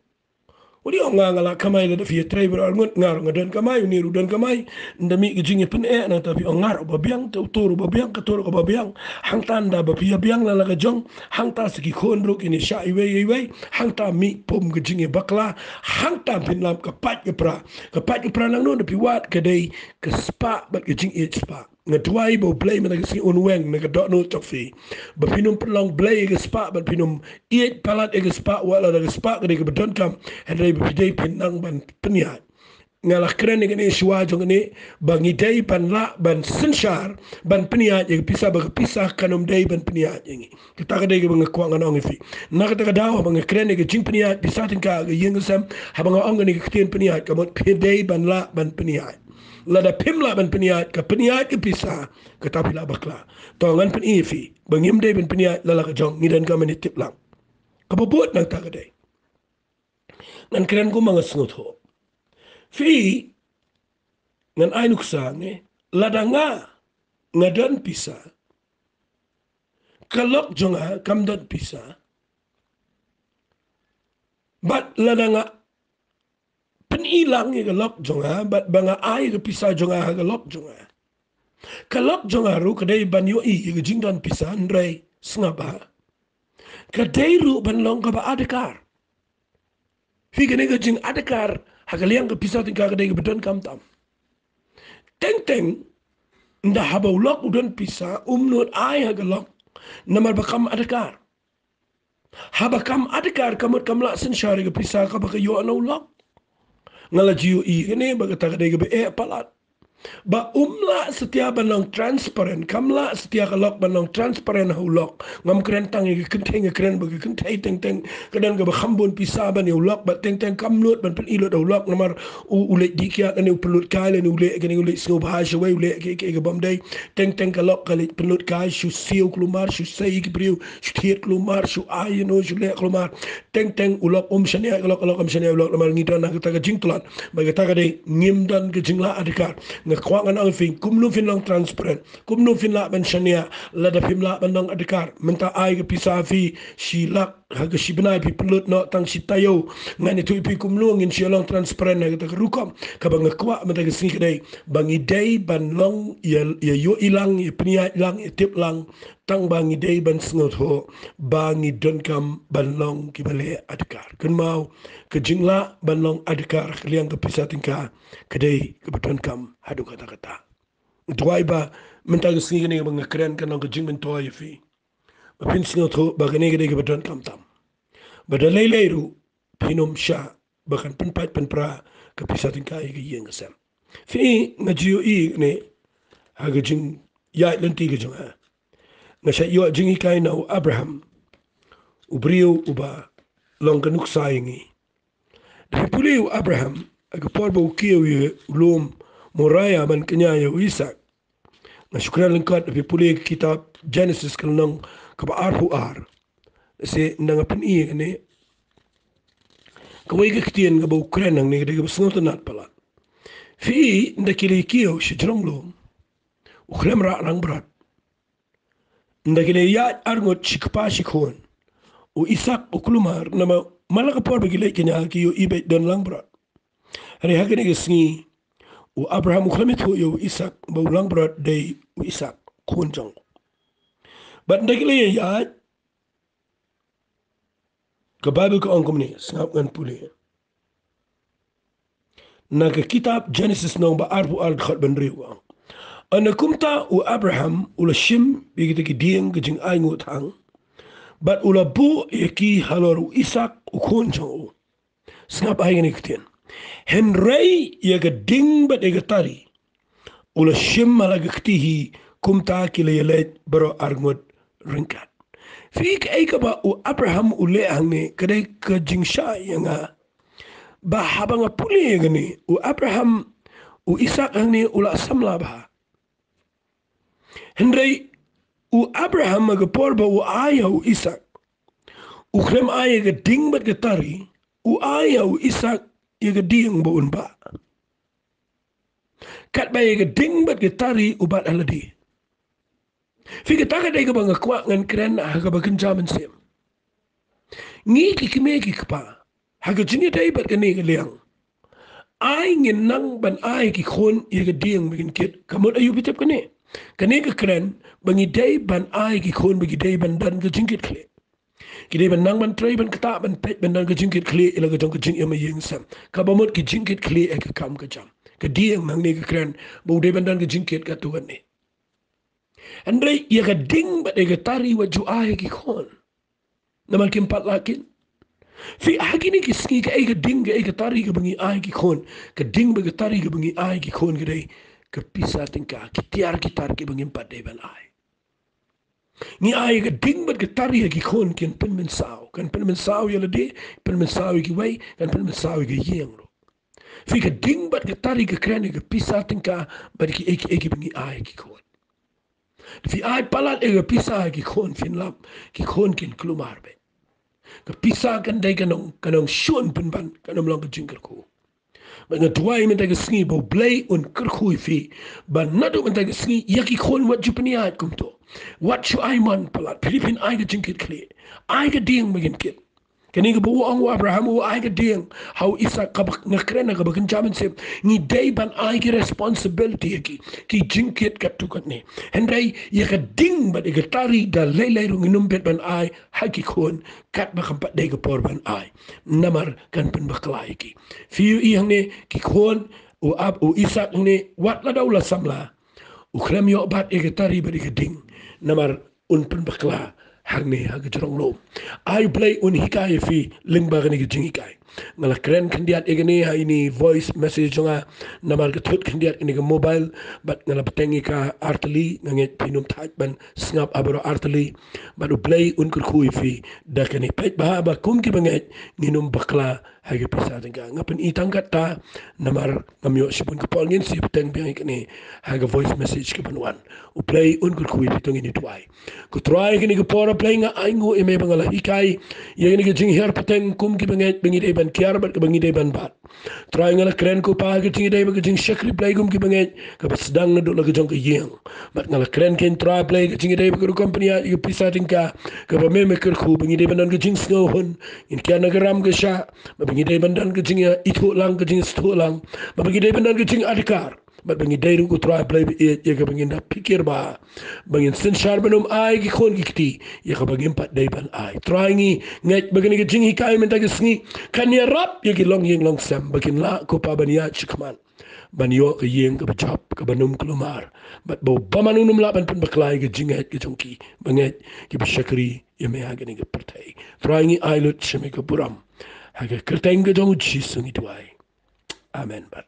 Wat ong nga nga la kamai, lada phi ïatrei baroh arngut, nga ruh nga don kamai, une ruh don kamai. Ynda mih ka jingïapyneh nangta phi ong nga ruh ba biang, te uto ruh ba biang, kato ruh kaba biang. Hangta ynda ba phi ïabiang la la ka jong, hangta sa ki khun ruh kin ïashah iwei ïa iwei. Hangta mih pum ka jingïabakla. Hangta phin lap ka pait ka pra. Ka pait ka pra nangno? Ynda phi wad ka dei ka spah bad ka jingïeit spah. Nga duwai ba U Blei mynta ka sngi un weng na ka dohnud jong phi, ba phin ym pynlong blei ïa ka spah bad phin ym ïeit palat ïa ka spah, wat la da ka spah ka dei kaba donkam, hynrei ba phi dei phin nang ban pynïaid. Nga la kren ïa kane shuwa jong kane, ba ngi dei ban lah ban synshar, ban pynïaid ïa ka pisa, ba ka pisa kan ym dei ban pynïaid ïa ngi. Kata ka dei kaba nga kwah ngan ong ïa phi. Na kata ka daw haba nga kren ïa ka jingpynïaid pisa tyngka ha ka ïing ka sem, haba nga ong kane ka ktien pynïaid, ka mut phi dei ban lah ban pynïaid. Lada phim lah ban pynïaid, ka pynïaid ka pisa, kata phi lah bakla. To ngan pyni ïa phi ba ngim dei ban pynïaid la la ka jong, ngi donkam ban ïatip lang. Kaba bud nangta ka dei, ngan kren kumba nga sngewthuh. Phi, ngan ai nuksa ngi, lada nga, nga don pisa, ka lok jong nga kam don pisa, bad lada nga pyni lang ïa ka lok jong nga, bad ba nga ai ka pisa jong nga ha ka lok jong nga, ka lok jong nga ruh ka dei ban ïohi ïa ka jingdon pisa, hynrei sngap bha, ka dei ruh ban long kaba adkar. Phi, kane ka jingadkar ha ka liang ka pisa tyngka ka dei kaba donkam tam. Teng teng ynda haba u lok u don pisa, um nud ai ha ka lok, namar ba kam adkar. Haba kam adkar, ka mut kam lah synshar ïa ka pisa kaba ka ïoh na u lok. Nga la ju ïohi kane ba kata ka dei kaba eh palat. Ba um lah satia ban long transparent, kam lah satia ka lok ban long transparent ha u lok. Ngam kren tang ïa ka kynthei, nga kren ba ka kynthei teng teng ka don kaba kham bun pisa ban ïa u lok, bad teng teng kam nud ban pyni lut ha u lok, namar u, u leit dih kiad lane u pynlut kai lane u leh kane u leit sngewbha shawei, u leh kaei kaei ka bym dei. Teng teng ka lok ka leit pynlut kai, shu siew kulmar, shu sei ki briew, shu thied kulmar, shu ai ïa no, shu leh kulmar. Teng teng u lok um shaniah ïa ka lok, ka lok um shaniah ïa u lok, namar ngi don ha kata ka jingtlot. Bad kata ka dei, ngim don ka jinglah adkar. Nga kwah ngan ong ïa phi, kumno phin long transparent, kumno phin lah ban shaniah lada phim lah ban long adkar. Mynta ai ka pisa phi shi lak ha ka shi bnai phi pynlut noh tang shi taïew. Ngan ïathuh ïa phi kumno ngin shu long transparent ha kata ka rukom. Kaba nga kwah mynta ka sngi ka dei ba ngi dei ban long ïa, ïa ïohi lang, ïa pynïaid lang, ïa tip lang, tang ba ngi dei ban sngewthuh ba ngi donkam ban long kiba leh adkar. Kynmaw, ka jinglah ban long adkar ha ka liang ka pisa tyngka ka dei kaba donkam haduh katta katta. Duwai ba mynta ka sngi kane kaba nga kren kan long ka jingmyntoi ïa phi, ba phin sngewthuh ba kane ka dei kaba donkam tam. Ba da lei lei ruh phin ym shah ba kan pynpait pynpra ka pisa tyngka ïa ka ïing ka sem. Phi, nga ju ïohi kane ha ka jingïaid lynti ka jong nga. Nga shait ïoh jinghikai na u Abraham, u briew uba long ka nuksa ïa ngi. Da phi pule u Abraham ha ka por ba u kiew ïa u lum Moriah ban kñia ïa u Isaak. Nga shu kren lyngkot, da phi pule ka kitab Genesis ka lynnong kaba arphew ar. Shisha nda nga pyni ïa kane, kawei ka ktien kaba u kren hangne ka dei kaba sngewtynnat palat. Phi, ynda ki la kiew sha jrong lum, u khlem rah langbrot. Ynda ki la ïaid arngut shi kpa shi khun, u Isaak u kulmar, namar man la ka por ba ki leit kñia ki ïohi beit don langbrot. Hynrei ha kane ka sngi u Abraham u khlem ïathuh ïa u Isaak ba u langbrot dei u Isaak, khun jong u. Bad ynda ki la ïaid, ka Baibl ka ong kumne, sngap ngan pule. Na ka kitab Genesis lynnong ba arphew ar dkhot ba hynriew ka ong, ynda kumta u Abraham u la shim ïa kita ki dieng ka jingainguh thang, bad u la buh ïa ki halor u Isaak u khun jong u. Sngap bha ïa kane ka ktien. Hynrei ïa ka ding bad ïa ka tari u la shim ha la ka kti hi, kumta ki la ïaleit baroh arngut ryngkat. Phi, kaei kaba u Abraham u leh hangne ka dei ka jingshai ïa nga. Ba haba nga pule ïa kane, u Abraham, u Isaak hangne u la samla bha. Hynrei u Abraham ha ka por ba u ai ïa u Isaak, u khlem ai ïa ka ding bad ka tari, u ai ïa u Isaak ïa ka dieng ba un bah. Katba ïa ka ding bad ka tari u bat ha lade. Phi, kata ka dei kaba nga kwah ngan kren ha kaba kynja mynsiem. Ngi ki kmie ki kpa, ha ka jingïadei bad kane ka liang, ai ngin nang ban ai ki khun ïa ka dieng ba kin kit. Ka mut aïu phi tip kane? Kane ka kren ba ngi dei ban ai ki khun ba ki dei ban don ka jingkitkhlieh. Ki dei ban nang ban trei ban ktah ban peit ban don ka jingkitkhlieh ïa la ka jong ka jingim ha ïing sem. Kaba mut ka jingkitkhlieh ïa ka kam ka jam. Ka dieng hangne ka kren ba u dei ban don ka jingkit katto katne. Hynrei ïa ka ding bad ïa ka tari wat ju ai ki khun. Namar kim pat lah kin. Phi, ha kine ki sngi kaei ka ding kaei ka tari kaba ngi ai ki khun? Ka ding bad ka tari kaba ngi ai ki khun ka dei ka pisa tyngka, ki tiar ki tar kiba ngim pat dei ban ai. Ngi ai ka ding bad ka tari ha ki khun kin pynmynsaw, kan pynmynsaw ïa lade, pynmynsaw ïa kiwei, kan pynmynsaw ïa ka ïing ruh. Phi, ka ding bad ka tari ka kren ïa ka pisa tyngka bad kiei kiei kiba ngi ai ki khun. Phi, ai palat ïa ka pisa ha ki khun, phin lap ki khun kin kulmar beit. Ka pisa kan dei ka nong, ka nongshun pynban, kan ym long ka jingkyrkhu. Bad nga duwai mynta ka sngi ba U Blei un kyrkhu ïa phi, ba naduh mynta ka sngi ïa ki khun wat ju pynïaid kumto. Wat shu ai mon palat, phi dei phin ai ka jingkitkhlieh, ai ka dieng ba kin kit. Kane kaba u ong u Abraham, u ai ka dieng ha u Isaak, kaba nga kren ha kaba kynja mynsiem. Ngi dei ban ai ki responsibility ha ki, ki jingkit katto katne. Hynrei ïa ka ding bad ïa ka tari da lei lei ruh ngin ym bit ban ai ha ki khun katba kam pat dei ka por ban ai. Namar kan pynbakla ïa ki. Phi ïohi hangne ki khun, u Ab, u Isaak hangne, wat lada u la samla, u khlem ïoh bat ïa ka tari bad ïa ka ding. Namar un pynbakla hangne ha ka jrong lum. Ai U Blei un hikai ïa phi lyngba kane ka jinghikai. Nga la kren khyndiat ïa kane ha ine i voice message jong nga, namar ka thut khyndiat ïa kane ka mobile, bad nga la bteng ïa ka artylli, nga ngeit phin ym thait ban sngap ha baroh artylli. Bad U Blei un kyrkhu ïa phi da kane. Peit bha ba kum kiba ngeit ngin ym bakla ha ka pisa tyngka. Nga pyni tang katta namar ngam ïoh shibun ka por, ngin sa bteng biang ïa kane ha ka voice message kaban wan. U Blei un kyrkhu ïa phi, to ngin ïa duwai. Ko Trai, kane ka por, A Blei, nga ainguh ïa me ba nga la hikai ïa kane ka jinghiar pateng kum kiba ngeit ba ngi dei ban kiar bad kaba ngi dei ban bat. Trai, nga la kren ko Pa ha ka jingïadei bad ka jingshakri Blei kum ki bangeit kaba sdang naduh la ka jong ka ïing. Bad nga la kren kein Trai Blei ka jingïadei bad ka rukom pynïaid ïa ka pisa tyngka kaba me me kyrkhu, ba ngi dei ban don ka jingsngewhun, ngin kiar na ka ram ka shah, bad ba ngi dei ban don ka jingïaithuh lang, ka jingsngewthuh lang, bad ba ngi dei ban don ka jingadkar. Bad ba ngi dei ruh ko Trai Blei ba ïeit ïa kaba ngin da phikir ba ba ngin synshar ban ym ai ki khun ki kti ïa kaba ngim pat dei ban ai. Trai, ngi ngeit ba kane ka jinghikai mynta ka sngi kan ïarap ïa ki longïing longsem ba kin lah ko Pa ban ïaid shakhmat, ban ïoh ka ïing kaba jop, kaba nym kulmar, bad ba u bymman un ym lah ban pynbakla ïa ka jingngeit ka jong ki bangeit kiba shakri ïa me ha kane ka pyrthei. Trai, ngi ai lut sha me ka burom. Ha ka kyrteng ka jong u Jisu ngi duwai. Amen bad